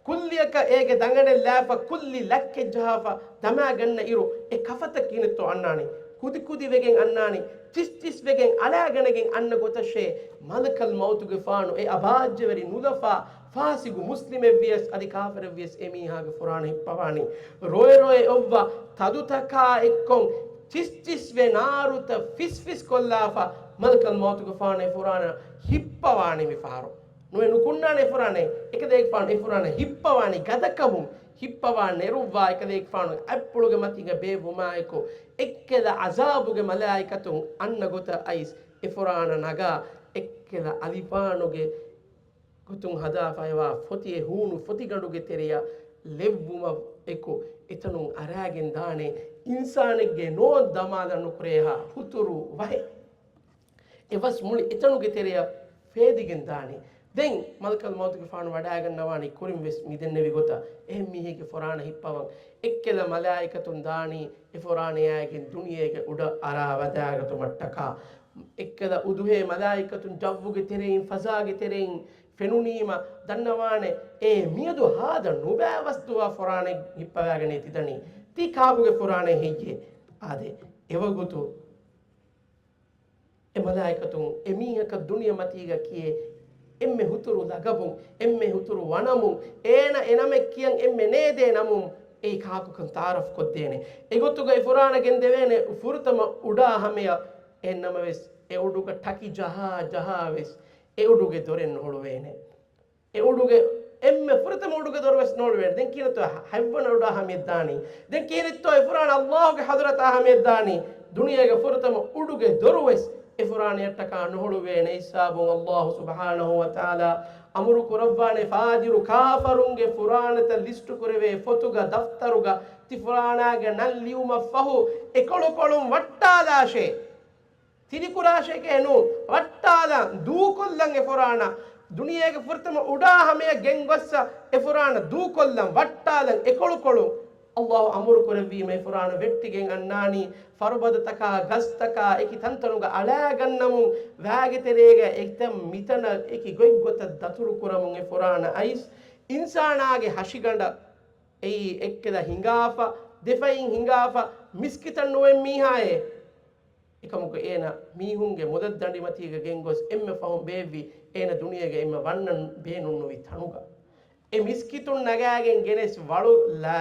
ކުއްލިއަކަށް އޭގެ ދަގަނޑެއް ލާފަ ކުއްލި ލައްކެއް ޖަހާފަ ދަމާގަންނަ އިރު، އެ ކަފަތައް ކިހިނެއްތޯ އަންނާނީ؟ ކުދިކުދިވެގެން އަންނާނީ، ޗިސްޗިސްވެގެން އަޅާގަނެގެން އަންނަ ގޮތަށޭ، މަލަކަލް މައުތުގެފާނު އެ އަބާއްޖަވެރި ނުލަފާ، ފާސިގު މުސްލިމެއްވިޔަސް އަދި ކާފަރެއްވިޔަސް އެމީހާގެ ފުރާނަ ހިއްޕަވާނީ. ރޮއެ ރޮއެ އޮއްވަ ތަދުތަކާ އެއްކޮށް، ޗިސްޗިސްވެ ނާރުތައް ފިސްފިސްކޮށްލާފަ، މަލަކަލް މައުތުގެފާނު އެ ފުރާނަ ހިއްޕަވާނީ މިފަހަރު. ނުވެ ނުކުންނާނެ އެ ފުރާނަ، އެކަލޭގެފާނު އެ ފުރާނަ ހިއްޕަވާނީ ގަދަކަމުން، ހިއްޕަވާ ނެރުއްވާ އެކަލޭގެފާނު އަތްޕުޅުގެ މަތީގަ ބޭއްވުމާއެކު، އެއްކަލަ ޢަޒާބުގެ މަލާއިކަތުން އަންނަ ގޮތަށް އައިސް އެ ފުރާނަ ނަގާ، އެއްކަލަ އަލިފާނުގެ ގޮތުން ހަދާފައިވާ ފޮތި އެ ހޫނު ފޮތިގަނޑުގެ ތެރެއަށް ލެއްވުމަށް އެކު އެތަނުން އަރާގެން ދާނެ އިންސާނެއްގެ ނޯން ދަމާލަން ނުކުރޭހާ ހުތުރު ވަހެއް. އެ ވަސް މުޅި އެތަނުގެ ތެރެއަށް ފޭދިގެން ދާނެ. ދެން މަލަކަލް މައުތުގެފާނު ވަޑައިގަންނަވާނީ ކުރިން ވެސް މި ދެންނެވި ގޮތަށް އެހެން މީހެއްގެ ފުރާނަ ހިއްޕަވަން. އެއްކަލަ މަލާއިކަތުން ދާނީ އެ ފުރާނަޔާއިގެން ދުނިޔޭގެ އުޑަށް އަރާ ވަދާގަތުމަށްޓަކާ. އެއްކަލަ އުދުހޭ މަލާއިކަތުން ޖައްވުގެ ތެރެއިން ފަޒާގެ ތެރެއިން ފެނުނީމަ ދަންނަވާނެ، އޭ މިއަދު ހާދަ ނުބައި ވަސް ދުވާ ފުރާނަ ހިއްޕަވާގަނޭ ތިދަނީ. ތީ ކާކުގެ ފުރާނަ ހެއްޔޭ؟ އާދެ، އެވަގުތު އެ މަލާއިކަތުން އެ މީހަކަށް ދުނިޔެމަތީގަ ކިޔޭ އެންމެ ހުތުރު ލަގަބުން، އެންމެ ހުތުރު ވަނަމުން، އޭނަ އެ ނަމެއް ކިޔަން އެންމެ ނޭދޭ ނަމުން އެއީ ކާކުކަން ތަޢާރަފް ކޮށްދޭނެ. އެގޮތުގައި ފުރާނަ ގެންދެވޭނެ ފުރަތަމަ އުޑާ ހަމަޔަށް. އެހެން ނަމަވެސް އެ އުޑުގަ ޓަކި ޖަހާ ޖަހާ ވެސް އެ އުޑުގެ ދޮރެއް ނުހުޅުވޭނެ. އެ އުޑުގެ އެންމެ ފުރަތަމަ އުޑުގެ ދޮރު ވެސް ނޯޅުވޭނެ. ދެން ކިހިނެއްތޯ ހަތްވަނަ އުޑާ ހަމަޔަށް ދާނީ؟ ދެން ކިހިނެއްތޯ އެ ފުރާނަ އައްލާހުގެ ޙަޟްރަތާ ހަމަޔަށް ދާނީ؟ ދުނިޔޭގެ ފުރަތަމަ އުޑުގެ ދޮރު ވެސް އެ ފުރާނަޔަށްޓަކާ ނުހުޅުވޭނެ ހިސާބުން އައްލާހު ސުބްޙާނަހު ވަތަޢާލާ އަމުރު ކުރައްވާނެ ފާޖިރު ކާފަރުންގެ ފުރާނަތައް ލިސްޓު ކުރެވޭ ފޮތުގަ ދަފްތަރުގަ ތި ފުރާނާގެ ނަން ލިޔުމަށް ފަހު އެކޮޅުކޮޅުން ވައްޓާލާށޭ. ތިލިކުރާށޭކޭ ނޫން، ވައްޓާލަން، ދޫކޮށްލަން އެ ފުރާނަ. ދުނިޔޭގެ ފުރަތަމަ އުޑާ ހަމަޔަށް ގެންގޮއްސަ އެ ފުރާނަ ދޫކޮށްލަން، ވައްޓާލަން، އެކޮޅުކޮޅުން. އައްލާހު އަމުރު ކުރެއްވީމަ އެ ފުރާނަ ވެއްޓިގެން އަންނާނީ، ފަރުބަދަތަކާ، ގަސްތަކާ، އެކި ތަންތަނުގަ އަޅާގަންނަމުން، ވާގެ ތެރޭގަ އެތަން މިތަނަށް އެކި ގޮތްގޮތަށް ދަތުރު ކުރަމުން އެ ފުރާނަ އައިސް، އިންސާނާގެ ހަށިގަނޑަށް އެއީ އެއްކަލަ ހިނގާފަ، ދެފައިން ހިނގާފަ، މިސްކިތައް ނުވެ މީހާއޭ. އެކަމަކު އޭނަ މީހުންގެ މުދަށް ދަނޑިމަތީގަ ގެންގޮސް އެންމެ ފަހުން ބޭއްވި އޭނަ ދުނިޔޭގަ އެންމެ ވަންނަން ބޭނުންނުވި ތަނުގަ. އެ މިސްކިތުން ނަގާގެން ގެނެސް ވަޅު ލާ،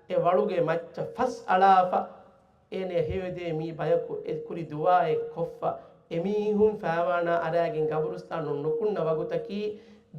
އެ ވަޅުގެ މައްޗަށް ފަސް އަޅާފަ، އޭނަ ހެޔޮދޭ މީ ބަޔަކު އެ ކުރި ދުޢާއެއް ކޮށްފަ، އެމީހުން ފާވާނާ އަރާގެން ގަބުރުސްތާނުން ނުކުންނަ ވަގުތަކީ،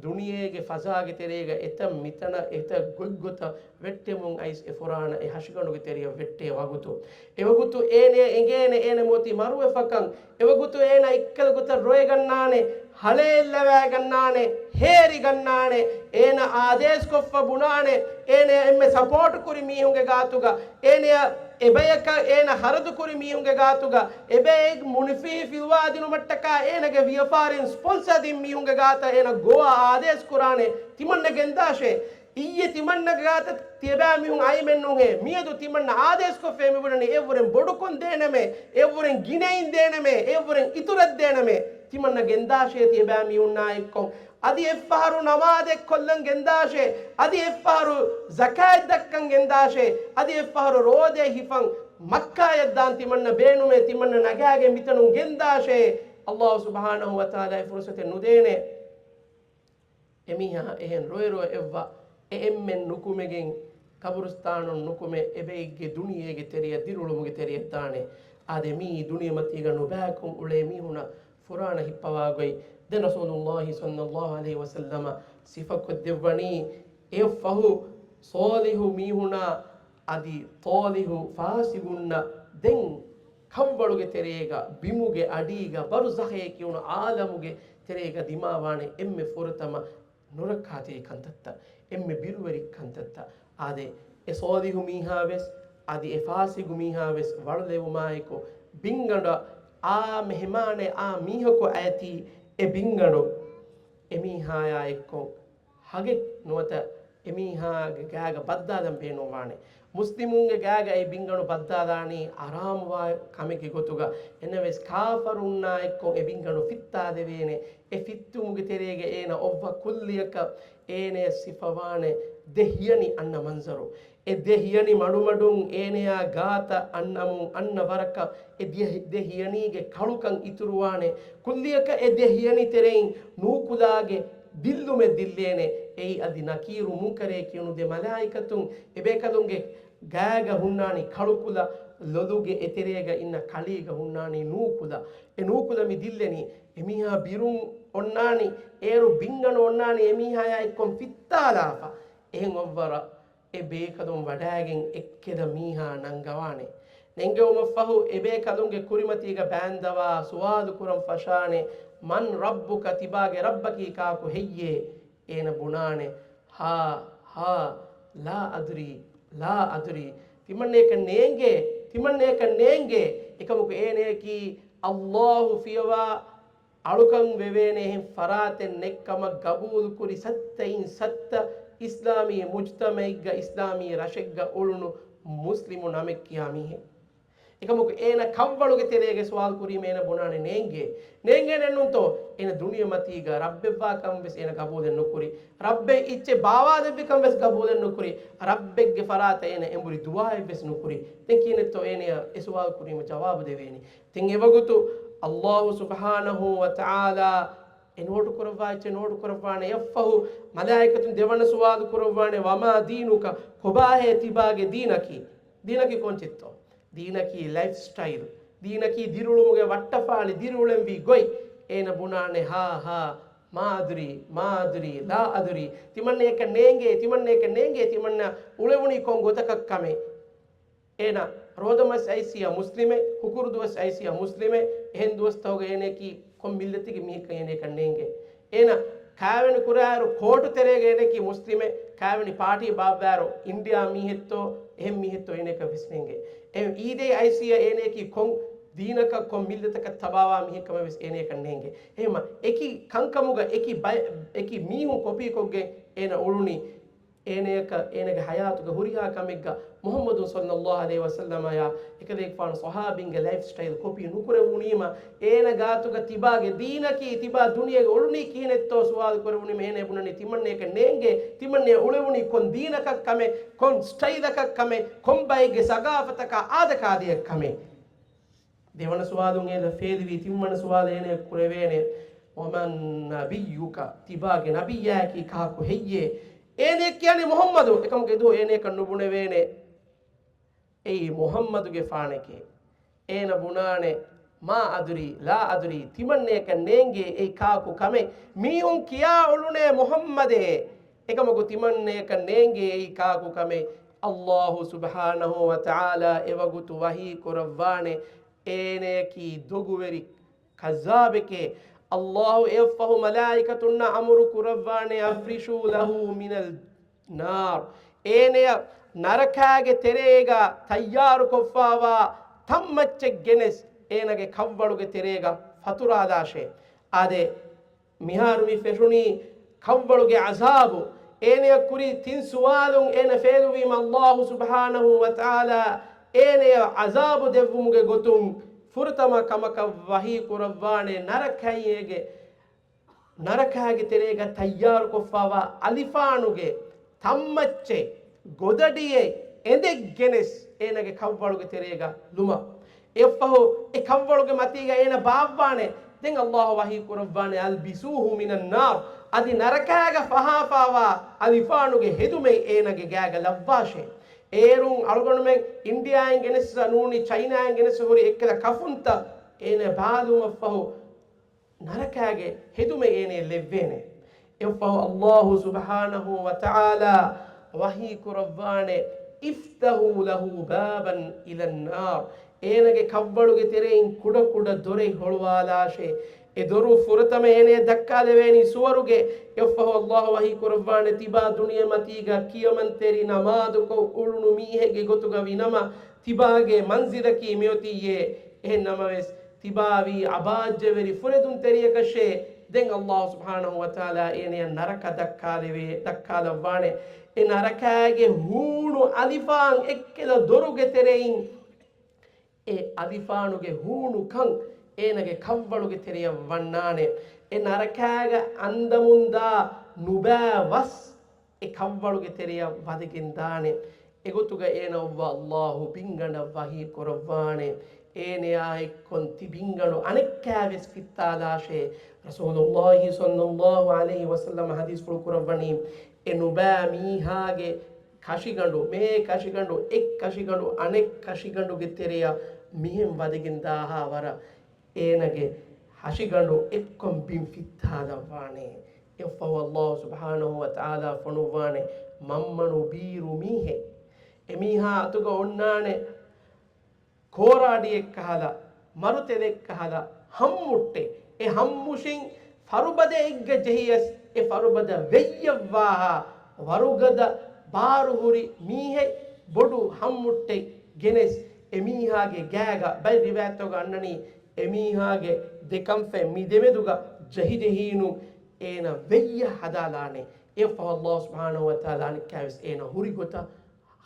ދުނިޔޭގެ ފަޒާގެ ތެރޭގަ އެތަން މިތަނަށް އެތައް ގޮތްގޮތަށް ވެއްޓެމުން އައިސް އެ ފުރާނަ އެ ހަށިގަނޑުގެ ތެރެއަށް ވެއްޓޭ ވަގުތު. އެވަގުތު އޭނަ އެނގޭނެ އޭނަ މޯތީ މަރުވެފަކަން. އެވަގުތު އޭނަ އެއްކަލަ ގޮތަށް ރޮއެގަންނާނެ، ހަޅޭއްލަވާގަންނާނެ، ހޭރިގަންނާނެ. އޭނަ އާދޭސްކޮށްފަ ބުނާނެ، އޭނަ އެންމެ ސަޕޯޓް ކުރި މީހުންގެ ގާތުގަ، އޭނަޔަށް އެބަޔަކަށް އޭނަ ހަރަދުކުރި މީހުންގެ ގާތުގަ، އެބައެއް މުނިފީ ފިލުވާދިނުމަށްޓަކާ އޭނަގެ ވިޔަފާރިން ސްޕޮންސަރ ދިން މީހުންގެ ގާތަށް އޭނަ ގޮވާ އާދޭސް ކުރާނެ. ތިމަންނަ ގެންދާށޭ. އިއްޔެ ތިމަންނަގެ ގާތަށް ތިޔަބައިމީހުން އައިމެއްނޫންހޭ. މިއަދު ތިމަންނަ އާދޭސްކޮށްފޭ މިބުނަނީ އެއްވުރެން ބޮޑުކޮށްދޭނަމޭ، އެއްވުރެން ގިނައިން ދޭނަމޭ، އެއްވުރެން އިތުރަށް ދޭނަމޭ. ތިމަންނަ ގެންދާށޭ ތިޔަބައިމީހުންނާ އެއްކޮށް. އަދި އެއްފަހަރު ނަމާދެއް ކޮށްލަން ގެންދާށޭ. އަދި އެއްފަހަރު ޒަކާތް ދައްކަން ގެންދާށޭ. އަދި އެއްފަހަރު ރޯދައެއް ހިފަން މައްކާޔަށް ދާން ތިމަންނަ ބޭނުމޭ. ތިމަންނަ ނަގާގެން މިތަނުން ގެންދާށޭ. އައްލާހު ސުބްޙާނަހު ވަތަޢާލާ އެ ފުރުޞަތެއް ނުދޭނެ. އެމީހާ އެހެން ރޮއެ ރޮއެ އެއްވާ އެ އެންމެން ނުކުމެގެން ޤަބުރުސްތާނުން ނުކުމެ އެބައެއްގެ ދުނިޔޭގެ ތެރެއަށް ދިރިއުޅުމުގެ ތެރެއަށް ދާނެ. އާދެ މިއީ ދުނިޔެމަތީގަ ނުބައިކޮށް އުޅޭ މީހުނަށް ފުރާނަ ހިއްޕަވާ ގޮތް. ދެން ރަސޫލުﷲ ޞައްލަﷲ ޢަލައިހި ވަސައްލަމަ ސިފަކޮށްދެއްވަނީ، އެއަށްފަހު ޞާލިޙު މީހުނާ އަދި ޠާލިޙު ފާސިޤުންނަށް ދެން ކަށްވަޅުގެ ތެރޭގަ، ބިމުގެ އަޑީގަ، ބަރުޒަޚޭ ކިޔުނު ޢާލަމުގެ ތެރޭގަ ދިމާވާނެ އެންމެ ފުރަތަމަ ނުރައްކާތެރި ކަންތައްތައް، އެންމެ ބިރުވެރި ކަންތައްތައް. އާދެ، އެ ޞާލިޙު މީހާ ވެސް، އަދި އެ ފާސިޤު މީހާ ވެސް ވަޅުލެވުމާއެކު، ބިންގަނޑަށް އާ މެހެމާނެއް އާ މީހަކު އައިތީ، އެ ބިންގަނޑު އެމީހާޔާ އެއްކޮށް، ހަގެއް ނުވަތަ އެމީހާގެ ގާގަ ބައްދާލަން ބޭނުންވާނެ. މުސްލިމުންގެ ގާގަ އެ ބިންގަނޑު ބައްދާލާނީ އަރާމުވާ ކަމެއްގެ ގޮތުގަ. އެނަވެސް ކާފަރުންނާ އެއްކޮށް އެ ބިންގަނޑު ފިއްތާލެވޭނެ. އެ ފިއްތުމުގެ ތެރޭގަ އޭނަ އޮއްވަ ކުއްލިއަކަށް އޭނަޔަށް ސިފަވާނެ ދެ ހިޔަނި އަންނަ މަންޒަރު. އެ ދެ ހިޔަނި މަޑުމަޑުން އޭނަޔާ ގާތަށް އަންނަމުން އަންނަ ވަރަކަށް އެ ދިޔަ-، ދެ ހިޔަނީގެ ކަޅުކަން އިތުރުވާނެ. ކުއްލިއަކަށް އެ ދެ ހިޔަނި ތެރެއިން ނޫކުލާގެ ދިއްލުމެއް ދިއްލޭނެ. އެއީ އަދި ނަކީރު މުންކަރޭ ކިޔުނު ދެ މަލާއިކަތުން އެބޭކަލުންގެ ގާގަ ހުންނާނީ ކަޅުކުލަ، ލޮލުގެ އެތެރޭގަ އިންނަ ކަޅީގަ ހުންނާނީ ނޫކުލަ. އެ ނޫކުލަ މި ދިއްލެނީ. އެމީހާ ބިރުން އޮންނާނީ، އޭރު ބިންގަނޑު އޮންނާނީ އެމީހާޔާ އެއްކޮން ފިއްތާލާފަ. އެހެން އޮއްވަރަށް އެ ބޭކަލުން ވަޑައިގެން އެއްކަލަ މީހާ ނަންގަވާނެ. ނެންގެވުމަށްފަހު އެބޭކަލުންގެ ކުރިމަތީގަ ބާންދަވާ ސުވާލު ކުރަން ފަށާނެ، "من ربك؟" ތިބާގެ ރައްބަކީ ކާކު ހެއްޔޭ؟ އޭނަ ބުނާނެ، "ހާ، ހާ، لا أدري." ލާ އަދުރީ، ތިމަންނަޔަކަށް ނޭނގޭ، ތިމަންނަޔަކަށް ނޭނގޭ. އެކަމަކު އޭނަޔަކީ އައްލާހު ފިޔަވާ އަޅުކަން ވެވޭނެ އެހެން ފަރާތެއް ނެތްކަމަށް ގަބޫލުކުރި ސައްތައިން ސައްތަ އިސްލާމީ މުޖްތަމައެއްގަ، އިސްލާމީ ރަށެއްގަ އުޅުނު މުސްލިމު ނަމެއް ކިޔާ މީހެއް. އެކަމަކު އޭނަ ކަށްވަޅުގެ ތެރޭގަ ސުވާލު ކުރީމަ އޭނަ ބުނާނެ ނޭނގޭ. ނޭނގޭނެއްނޫންތޯ؟ އޭނަ ދުނިޔެމަތީގަ ރައްބެއްވާ ކަން ވެސް އޭނަ ގަބޫލެއް ނުކުރި. ރައްބެއް އެއްޗެއް ބާވާލެއްވި ކަން ވެސް ގަބޫލެއް ނުކުރި. ރައްބެއްގެ ފަރާތަށް އޭނަ އެނބުރި ދުޢާއެއް ވެސް ނުކުރި. ދެން ކިހިނެއްތޯ އޭނަޔަށް އެ ސުވާލު ކުރީމަ ޖަވާބު ދެވޭނީ؟ ދެން އެވަގުތު އައްލާހު ސުބްޙާނަހޫ ވަތަޢާލާ އެ ނޯޓު ކުރައްވާ އެއްޗެއް ނޯޓު ކުރައްވާނެ. އެއަށްފަހު މަލާއިކަތުން ދެވަނަ ސުވާލު ކުރައްވާނެ، ވަމާ ދީނުކަ، ކޮބާހޭ ތިބާގެ ދީނަކީ؟ ދީނަކީ ކޮންޗެއްތޯ؟ ދީނަކީ ލައިފް ސްޓައިލް. ދީނަކީ ދިރިއުޅުމުގެ ވައްޓަފާޅި، ދިރިއުޅެންވީ ގޮތް. އޭނަ ބުނާނެ، ހާ ހާ، މާ އަދުރީ، މާ އަދުރީ، ލާ އަދުރީ. ތިމަންނަޔަކަށް ނޭނގޭ، ތިމަންނަޔަކަށް ނޭނގޭ، ތިމަންނަ އުޅެވުނީ ކޮން ގޮތަކަށް ކަމެއް. އޭނަ ރޯދަމަސް އައިސިޔަ މުސްލިމެއް، ހުކުރު ދުވަސް އައިސިޔަ މުސްލިމެއް، އެހެން ދުވަސްތަކުގަ އޭނަޔަކީ ކޮން މިއްލަތެއްގެ މީހެއްކަން އޭނަޔަކަށް ނޭނގޭ. އޭނަ ކާވެނި ކުރާއިރު ކޯޓު ތެރޭގަ އޭނަޔަކީ މުސްލިމެއް، ކާވެނި ޕާޓީ ބާއްވާއިރު އިންޑިއާ މީހެއްތޯ އެހެން މީހެއްތޯ އޭނަޔަކަށް ވެސް ނޭނގޭ. އެ އީދޭ އައިސިޔަ އޭނަޔަކީ ކޮން ދީނަކަށް ކޮން މިއްލަތަކަށް ތަބާވާ މީހެއްކަމަށް ވެސް އޭނަޔަކަށް ނޭނގޭ. އެހެންމަ އެކި ކަންކަމުގަ އެކި ބައެއް، އެކި މީހުން ކޮޕީކޮށްގެން އޭނަ އުޅުނީ. އޭނަޔަކަށް އޭނަގެ ހަޔާތުގެ ހުރިހާ ކަމެއްގަ މުޙައްމަދު ޞައްލައްލާހު ޢަލައިހި ވަސައްލަމަޔާ އެކަލޭގެފާނު ޞަޙާބީންގެ ލައިފް ސްޓައިލް ކޮޕީ ނުކުރެވުނީމަ، އޭނަ ގާތުގަ ތިބާގެ ދީނަކީ، ތިބާ ދުނިޔޭގަ އުޅުނީ ކިހިނެއްތޯ ސުވާލު ކުރެވުނީމަ، އޭނަ ބުނަނީ ތިމަންނަޔަކަށް ނޭނގޭ، ތިމަންނަޔަށް އުޅެވުނީ ކޮން ދީނަކަށް ކަމެއް، ކޮން ސްޓައިލަކަށް ކަމެއް، ކޮން ބައެއްގެ ސަގާފަތަކާ އާދަކާދަޔަށް ކަމެއް. ދެވަނަ ސުވާލުން އޭނަ ފޭލިވީ، ތިންވަނަ ސުވާލަށް އޭނަޔަށް ކުރެވޭނެ، ومن نبيك؟ ތިބާގެ ނަބިއްޔާއަކީ ކާކު ހެއްޔޭ؟ އޭނަޔަށް ކިޔާނީ މުޙައްމަދު. އެކަމަކު އެދުވަހު އޭނަޔަކަށް ނުބުނެވޭނެ އެއީ މުޙައްމަދުގެފާނެކޭ. އޭނަ ބުނާނެ، މާ އަދުރީ، ލާ އަދުރީ، ތިމަންނަޔަކަށް ނޭނގޭ އެއީ ކާކު ކަމެއް. މީހުން ކިޔާ އުޅުނޭ މުޙައްމަދޭ. އެކަމަކު ތިމަންނަޔަކަށް ނޭނގޭ އެއީ ކާކު ކަމެއް. އައްލާހު ސުބްޙާނަހޫ ވަތަޢާލާ އެވަގުތު ވަޙީ ކުރައްވާނެ، އޭނަޔަކީ ދޮގުވެރި ކައްޒާބެކޭ. އައްލާހު އެއަށްފަހު މަލާއިކަތުންނަށް އަމުރު ކުރައްވާނެ، أفرشوا له من النار. އޭނަޔަށް ނަރަކާގެ ތެރޭގަ ތައްޔާރުކޮށްފާވާ ތަންމައްޗެއް ގެނެސް، އޭނަގެ ކަށްވަޅުގެ ތެރޭގަ ފަތުރާލާށޭ. އާދެ، މިހާރު މި ފެށުނީ ކަށްވަޅުގެ ޢަޒާބު. އޭނަޔަށް ކުރި ތިން ސުވާލުން އޭނަ ފޭލުވީމަ، އައްލާހު ސުބްޙާނަހޫ ވަތަޢާލާ އޭނަޔަށް ޢަޒާބު ދެއްވުމުގެ ގޮތުން ފުރަތަމަ ކަމަކަށް ވަޙީ ކުރައްވާނެ، ނަރަކައިގެ، ނަރަކާގެ ތެރޭގަ ތައްޔާރުކޮށްފާވާ އަލިފާނުގެ ތަންމައްޗެއް، ގޮދަޑިއެއް، އެނދެއް ގެނެސް އޭނަގެ ކަށްވަޅުގެ ތެރޭގަ ލުމަށް. އެއަށްފަހު އެ ކަށްވަޅުގެ މަތީގަ އޭނަ ބާއްވާނެ. ދެން އައްލާހު ވަޙީ ކުރައްވާނެ، ألبسوه من النار، އަދި ނަރަކާގަ ފަހާފާވާ އަލިފާނުގެ ހެދުމެއް އޭނަގެ ގާގަ ލައްވާށޭ. އޭރުން އަޅުގަނޑުމެން އިންޑިއާއިން ގެނެސް ނޫނީ ޗައިނާއިން ގެނެސް ހުރި އެއްކަލަ ކަފުންތައް އޭނަ ބާލުމަށްފަހު ނަރަކާގެ ހެދުމެއް އޭނަޔަށް ލެއްވޭނެ. އެއަށްފަހު އައްލާހު ސުބްޙާނަހޫ ވަތަޢާލާ ވަޙީ ކުރައްވާނެ، افتحوا له بابا إلى النار، އޭނަގެ ކަށްވަޅުގެ ތެރެއިން ކުޑަކުޑަ ދޮރެއް ހޮޅުވާލާށޭ. އެ ދޮރު ފުރަތަމަ އޭނަޔަށް ދައްކާލެވޭނީ ސުވަރުގެ. އެއަށްފަހު އައްލާހު ވަޙީ ކުރައްވާނެ، ތިބާ ދުނިޔެމަތީގަ ކިޔަމަންތެރި ނަމާދުކޮށް އުޅުނު މީހެއްގެ ގޮތުގަ ވީނަމަ، ތިބާގެ މަންޒިލަކީ މިއޮތީއޭ. އެހެން ނަމަވެސް، ތިބާވީ އަބާއްޖަވެރި ފުރެދުންތެރިޔަކަށޭ. ދެން އައްލާހު ސުބްޙާނަހޫ ވަތަޢާލާ އޭނަޔަށް ނަރަކަ ދައްކާލެވޭ، ދައްކާލައްވާނެ. އެ ނަރަކާގެ ހޫނު އަލިފާން އެއްކެލަ ދޮރުގެ ތެރެއިން، އެ އަލިފާނުގެ ހޫނު ކަން އޭނަގެ ކަށްވަޅުގެ ތެރެޔަށް ވަންނާނެ. އެ ނަރަކާގަ އަނދަމުންދާ ނުބައި ވަސް އެ ކަށްވަޅުގެ ތެރެޔަށް ވަދެގެން ދާނެ. އެގޮތުގަ އޭނަ އޮއްވާ އައްލާހު ބިންގަނޑަށް ވަޙީ ކުރައްވާނެ، އޭނަޔާ އެއްކޮން ތި ބިންގަނޑު އަނެއްކާވެސް ފިއްތާލާށޭ. ރަސޫލުއްލާހި ޞައްލައްލާހު ޢަލައިހި ވަސައްލަމަ ޙަދީޘްފުޅު ކުރައްވަނީ، އެ ނުބައި މީހާގެ ކަށިގަނޑު، މޭ ކަށިގަނޑު އެއް ކަށިގަނޑު އަނެއް ކަށިގަނޑުގެ ތެރެޔަށް މިހެން ވަދެގެން ދާހާ ވަރަށް އޭނަގެ ހަށިގަނޑު އެއްކޮން ބިން ފިއްތާލައްވާނެ. އެއަށްފަހު އައްލާހު ސުބްޙާނަހޫ ވަތަޢާލާ ފޮނުއްވާނެ، މަންމަނު ބީރު މީހެއް. އެމީހާ އަތުގަ އޮންނާނެ ކޯރާޑިއެއްކަހަލަ، މަރުތެލެއްކަހަލަ ހައްމުއްޓެއް. އެ ހައްމުށިން ފަރުބަދައެއްގަ ޖެހިޔަސް، އެ ފަރުބަދަ ވެއްޔަށްވާހާ ވަރުގަދަ ބާރުހުރި މީހެއް. ބޮޑު ހައްމުއްޓެއް ގެނެސް އެމީހާގެ ގާގަ ބައެއް ރިވާޔަތްތަކުގަ އަންނަނީ އެމީހާގެ ދެ ކަންފަތް މި ދެމެދުގަ ޖެހިޖެހީނު އޭނަ ވެއްޔަ ހަދާލާނެ. އެއަށްފަހު ﷲ ސުބްޙާނަހޫ ވަތަޢާލާ އަނެއްކާވެސް އޭނަ ހުރި ގޮތަށް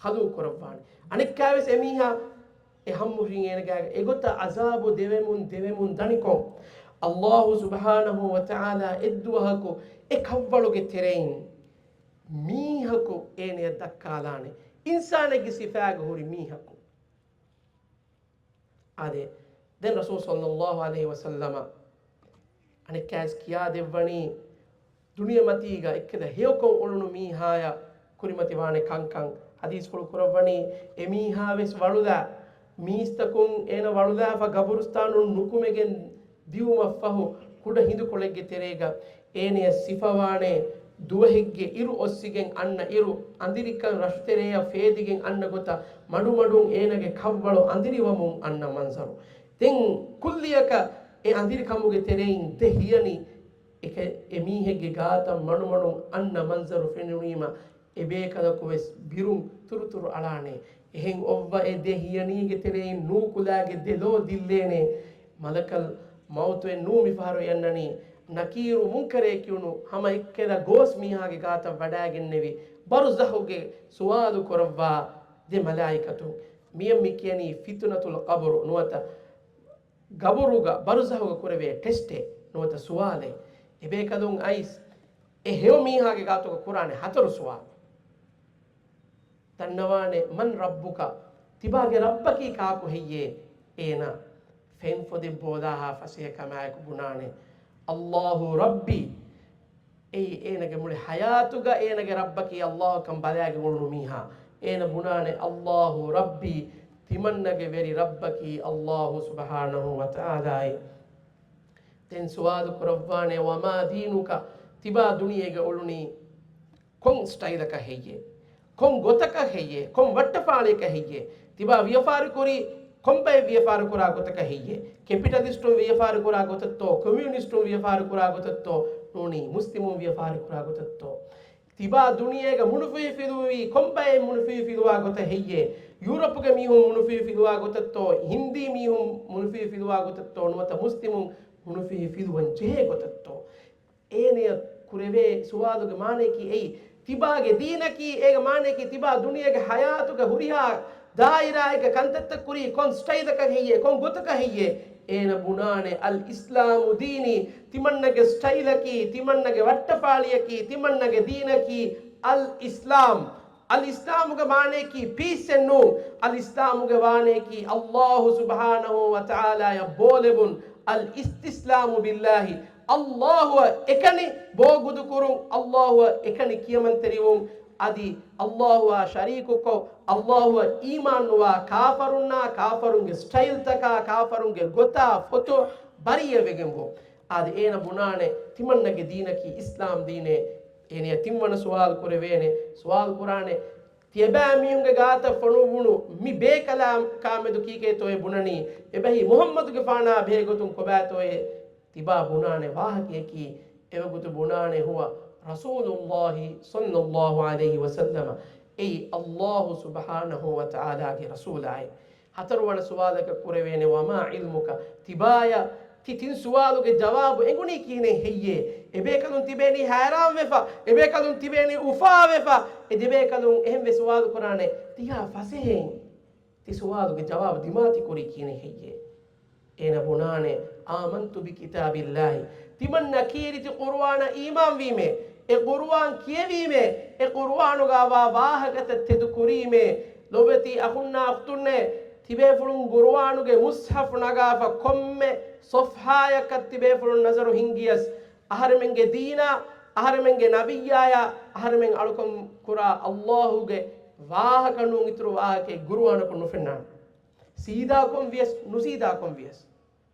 ޚަލްޤު ކުރައްވާނެ. އަނެއްކާވެސް އެމީހާ އެ ހައްމުށިން އޭނަގެ އެގޮތަށް ޢަޒާބު ދެވެމުން ދެވެމުން ދަނިކޮށް، ﷲ ސުބްޙާނަހޫ ވަތަޢާލާ އެއްދުވަހަކު އެ ކަށްވަޅުގެ ތެރެއިން މީހަކު އޭނަޔަށް ދައްކާލާނެ. އިންސާނެއްގެ ސިފާގަ ހުރި މީހަކު. އާދެ، ދެން ރަސޫލު ޞައްލައްލާހު ޢަލައިހި ވަސައްލަމަ އަނެއްކާވެސް ކިޔާދެއްވަނީ، ދުނިޔެމަތީގަ އެއްކަލަ ހެޔޮކޮށް އުޅުނު މީހާޔަށް ކުރިމަތިވާނެ ކަންކަން. ޙަދީޘްފުޅު ކުރައްވަނީ، އެމީހާވެސް ވަޅުލާ، މީސްތަކުން އޭނަ ވަޅުލާފަ ގަބުރުސްތާނުން ނުކުމެގެން ދިއުމަށްފަހު، ކުޑަ ހިނދުކޮޅެއްގެ ތެރޭގަ އޭނަޔަށް ސިފަވާނެ ދުވަހެއްގެ އިރު އޮއްސިގެން އަންނަ އިރު، އަނދިރިކަން ރަށުތެރެޔަށް ފޭދިގެން އަންނަ ގޮތަށް، މަޑުމަޑުން އޭނަގެ ކަށްވަޅު އަނދިރިވަމުން އަންނަ މަންޒަރު. ދެން ކުއްލިއަކަށް އެ އަނދިރިކަމުގެ ތެރެއިން ދެ ހިޔަނި އެކަ-، އެ މީހެއްގެ ގާތަށް މަޑުމަޑުން އަންނަ މަންޒަރު ފެނުނީމަ، އެބޭކަލަކުވެސް ބިރުން ތުރުތުރު އަޅާނެ. އެހެން އޮއްވަ އެ ދެ ހިޔަނީގެ ތެރެއިން ނޫކުލާގެ ދެ ލޯ ދިއްލޭނެ. މަލަކަލް މައުތު އެއްނޫ މިފަހަރު އެ އަންނަނީ. ނަކީރު މުންކަރޭ ކިޔުނު ހަމަ އެއްކަލަ ގޯސް މީހާގެ ގާތަށް ވަޑާގެންނެވި ބަރުޒަހުގެ ސުވާލު ކުރައްވާ ދެ މަލާއިކަތުން. މިއަށް މި ކިޔަނީ ފިތުނަތުލް ޤަބުރު ނުވަތަ ގަބުރުގަ ބަރުޒަހުގަ ކުރެވޭ ޓެސްޓެއް ނުވަތަ ސުވާލެއް. އެބޭކަލުން އައިސް އެ ހެޔޮ މީހާގެ ގާތުގަ ކުރާނެ ހަތަރު ސުވާލު. ދަންނަވާނެ، މަން ރައްބުކަ؟ ތިބާގެ ރައްބަކީ ކާކު ހެއްޔޭ؟ އޭނަ ފެންފޮދެއް ބޯލާހާ ފަސޭހަކަމާއެކު ބުނާނެ، ﷲ ރައްބީ. އެއީ އޭނަގެ މުޅި ޙަޔާތުގަ އޭނަގެ ރައްބަކީ ﷲ ކަން ބަލާގެން އުޅުނު މީހާ. އޭނަ ބުނާނެ، ﷲ ރައްބީ، ތިމަންނަގެ ވެރި ރައްބަކީ ﷲ ސުބްޙާނަހޫ ވަތަޢާލާއޭ. ދެން ސުވާލު ކުރައްވާނެ، ވަމާ ދީނުކަ؟ ތިބާ ދުނިޔޭގަ އުޅުނީ ކޮން ސްޓައިލަކަށް ހެއްޔޭ؟ ކޮން ގޮތަކަށް ހެއްޔޭ؟ ކޮން ވައްޓަފާޅިއަކަށް ހެއްޔޭ؟ ތިބާ ވިޔަފާރި ކުރީ ކޮންބައެއް ވިޔަފާރި ކުރާ ގޮތަކަށް ހެއްޔޭ؟ ކެޕިޓަލިސްޓުން ވިޔަފާރި ކުރާ ގޮތަށްތޯ؟ ކޮމިއުނިސްޓުން ވިޔަފާރި ކުރާ ގޮތަށްތޯ؟ ނޫނީ މުސްލިމުން ވިޔަފާރި ކުރާ ގޮތަށްތޯ؟ ތިބާ ދުނިޔޭގަ މުނުފިހި ފިލުވީ ކޮންބައެއް މުނުފިހި ފިލުވާ ގޮތަށް ހެއްޔޭ؟ ޔޫރަޕުގެ މީހުން މުނުފިހި ފިލުވާ ގޮތަށްތޯ؟ ހިންދީ މީހުން މުނުފިހި ފިލުވާ ގޮތަށްތޯ؟ ނުވަތަ މުސްލިމުން މުނުފިހި ފިލުވަން ޖެހޭ ގޮތަށްތޯ؟ އޭނަޔަށް ކުރެވޭ ސުވާލުގެ މާނަޔަކީ އެއީ. ތިބާގެ ދީނަކީ، އޭގެ މާނަޔަކީ ތިބާ ދުނިޔޭގެ ޙަޔާތުގެ ހުރިހާ ދާއިރާއެއްގަ ކަންތައްތައް ކުރީ ކޮން ސްޓައިލަކަށް ހެއްޔޭ؟ ކޮން ގޮތަކަށް ހެއްޔޭ؟ އޭނަ ބުނާނެ، އަލް އިސްލާމު ދީނީ، ތިމަންނަގެ ސްޓައިލަކީ، ތިމަންނަގެ ވައްޓަފާޅިއަކީ، ތިމަންނަގެ ދީނަކީ އަލް އިސްލާމް. އަލް އިސްލާމުގެ މާނަޔަކީ ޕީސްއެއް ނޫން. އަލް އިސްލާމުގެ މާނަޔަކީ ﷲ ސުބްޙާނަހޫ ވަތަޢާލާޔަށް ބޯލެވުން. އަލް އިސްތިސްލާމު ބިއްލާހި. ﷲ އަށް އެކަނި ބޯގުދުކުރުން، ﷲ އަށް އެކަނި ކިޔަމަންތެރިވުން، އަދި ﷲ އާ ޝަރީކުކޮށް، ﷲ އަށް އީމާންނުވާ ކާފަރުންނާ، ކާފަރުންގެ ސްޓައިލްތަކާ، ކާފަރުންގެ ގޮތާ ފޮތޯ ބަރީއަވެގެންވުން. އާދެ، އޭނަ ބުނާނެ، ތިމަންނަގެ ދީނަކީ އިސްލާމް ދީނޭ. އޭނަޔަށް ތިންވަނަ ސުވާލު ކުރެވޭނެ. ސުވާލު ކުރާނެ، ތިޔަބައިމީހުންގެ ގާތަށް ފޮނުއްވުނު މި ބޭކަލާކާމެދު ކީކޭތޯއޭ ބުނަނީ؟ އެބަހީ މުޙައްމަދުގެފާނާ ބެހޭގޮތުން ކޮބާތޯއޭ ތިބާ ބުނާނެ ވާހަކަޔަކީ؟ އެވަގުތު ބުނާނެ، ހުވަ ރަސޫލުﷲ ޞައްލައްލާހު ޢަލައިހި ވަސައްލަމަ، އެއީ ﷲ ސުބްޙާނަހޫ ވަތަޢާލާގެ ރަސޫލާއޭ. ހަތަރުވަނަ ސުވާލަކަށް ކުރެވޭނެ، ވަމާ ޢިލްމުކަ؟ ތިބާޔަށް ތި ތިން ސުވާލުގެ ޖަވާބު އެނގުނީ ކިހިނެއް ހެއްޔޭ؟ އެބޭކަލުން ތިބޭނީ ހައިރާންވެފަ، އެބޭކަލުން ތިބޭނީ އުފާވެފަ. އެ ދެބޭކަލުން އެހެންވެ ސުވާލު ކުރާނެ، ތިހާ ފަސޭހައިން ތި ސުވާލުގެ ޖަވާބު ދިމާތި ކުރީ ކިހިނެއް ހެއްޔޭ؟ އޭނަ ބުނާނެ، އާމަންތު ބިކިތާބިއްލާހި. ތިމަންނަ ކީރިތި ޤުރުއާނަށް އީމާންވީމޭ. އެ ޤުރުއާން ކިޔެވީމޭ. އެ ޤުރުއާނުގަ ވާ ވާހަކަތައް ތެދު ކުރީމޭ. ލޮބުވެތި އަޚުންނާ އުޚްތުންނޭ، ތިބޭފުޅުން ޤުރުއާނުގެ މުޞްޙަފު ނަގާފަ ކޮންމެ ޞަފްޙާޔަކަށް ތިބޭފުޅުން ނަޒަރު ހިންގިޔަސް، އަހަރެމެންގެ ދީނާ، އަހަރެމެންގެ ނަބިއްޔާޔާ، އަހަރެމެން އަޅުކަން ކުރާ ﷲ ގެ ވާހަކަ ނޫން އިތުރު ވާހަކައެއް ޤުރުއާނަކުން ނުފެންނާނެ. ސީދާކޮން ވިޔަސް، ނުސީދާކޮން ވިޔަސް.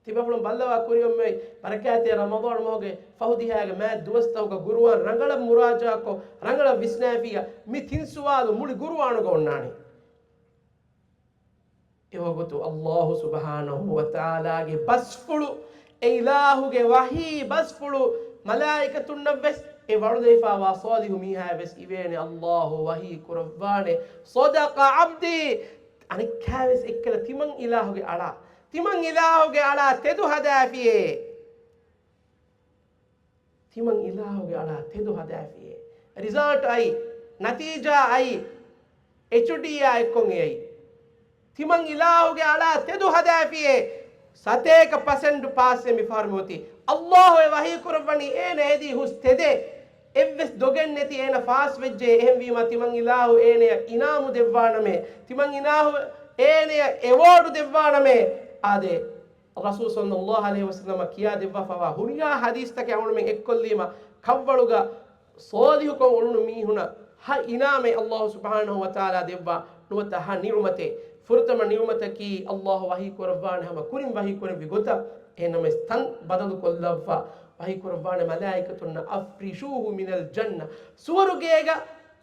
ތިބޭފުޅުން ބައްލަވާ ކުރިއޮންމެ ބަރަކާތްތެރި ރަމަޟާން މަހުގެ ފަހު ދިހައިގެ މާތް ދުވަސްތަކުގަ ޤުރުއާން ރަނގަޅަށް މުރާޖަޢާކޮށް، ރަނގަޅަށް ވިސްނާފިއްޔާ، މި ތިން ސުވާލު މުޅި ޤުރުއާނުގަ އޮންނާނެ. އެވަގުތު ﷲ ސުބްޙާނަހޫ ވަތަޢާލާގެ ބަސްފުޅު، އެ އިލާހުގެ ވަޙީ ބަސްފުޅު، މަލާއިކަތުންނަށްވެސް އެ ވަޅުލައިފާވާ ޞާލިޙު މީހާ ވެސް އިވޭނެ، ﷲ ވަޙީ ކުރައްވާނެ، "ޞަދަޤަ ޢަބްދީ." އަނެއްކާ ވެސް އެއްކަލަ ތިމަން އިލާހުގެ އަޅާ، ތިމަން އިލާހުގެ އަޅާ ތެދު ހަދާފިޔޭ. ތިމަން އިލާހުގެ އަޅާ ތެދު ހަދާފިޔޭ. ރިޒަލްޓް އައި، ނަތީޖާ އައި، އެޗްޑީއާ އެއްކޮށް އެއައި. ތިމަން އިލާހުގެ އަޅާ ތެދު ހަދާފިޔޭ. ސަތޭކަ ޕަސެންޓް ޕާސްއެއް މިފަހަރު މިއޮތީ. ﷲ އެ ވަޙީ ކުރައްވަނީ އޭނަ އެދީ ހުސް ތެދެއް. އެއްވެސް ދޮގެއް ނެތި އޭނަ ފާސް ވެއްޖެ. އެހެންވީމަ ތިމަން އިލާހު އޭނަޔަށް އިނާމު ދެއްވާނަމޭ. ތިމަން އިލާހު އޭނަޔަށް އެވޯޑު ދެއްވާނަމޭ. އާދެ، ރަސޫލު ޞައްލައްލާހު ޢަލައިހި ވަސައްލަމަ ކިޔާ ދެއްވާފަވާ ހުރިހާ ޙަދީޘްތަކެއް އަޅުމެން އެއްކޮށްލީމަ، ކަށްވަޅުގަ ޞާލިޙުކޮށް އުޅުނު މީހުނަށް ހަ އިނާމެއް ﷲ ސުބްޙާނަހު ވަތަޢާލާ ދެއްވާ ނުވަތަ ހަ ނިޢުމަތެއް. ފުރަތަމަ ނިޢުމަތަކީ ﷲ ވަޙީ ކުރައްވާނެ ހަމަ ކުރިން ވަޙީ ކުރެއްވި ގޮތަށް. އެހެންނަމަވެސް ތަން ބަދަލު ކޮށްލައްވާ ވަޙީ ކުރައްވާނެ މަލާއިކަތުންނަށް، "أفرشوه من الجنة." ސުވަރުގޭގަ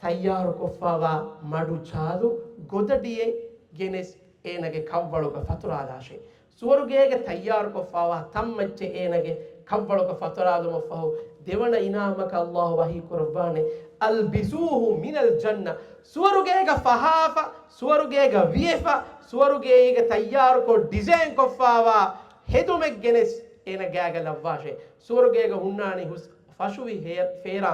ތައްޔާރުކޮށްފާވާ މަޑު ޖާލު ގޮދަޑިއެއް ގެނެސް އޭނަގެ ކަށްވަޅުގަ ފަތުރާލާށޭ. ސުވަރުގޭގަ ތައްޔާރުކޮށްފާވާ ތަންމައްޗެއް އޭނަގެ ކަށްވަޅުގަ ފަތުރާލުމަށްފަހު، ދެވަނަ އިނާމަކަށް ﷲ ވަޙީ ކުރައްވާނެ، "ألبسوه من الجنة." ސުވަރުގޭގަ ފަހާފަ، ސުވަރުގޭގަ ވިޔެފަ، ސުވަރުގޭގަ ތައްޔާރުކޮށް ޑިޒައިން ކޮށްފާވާ ހެދުމެއް ގެނެސް އޭނަ ގާގަ ލައްވާށޭ. ސުވަރުގޭގަ ހުންނާނީ ހުސް ފަށުވި ހެޔަ-، ފޭރާ،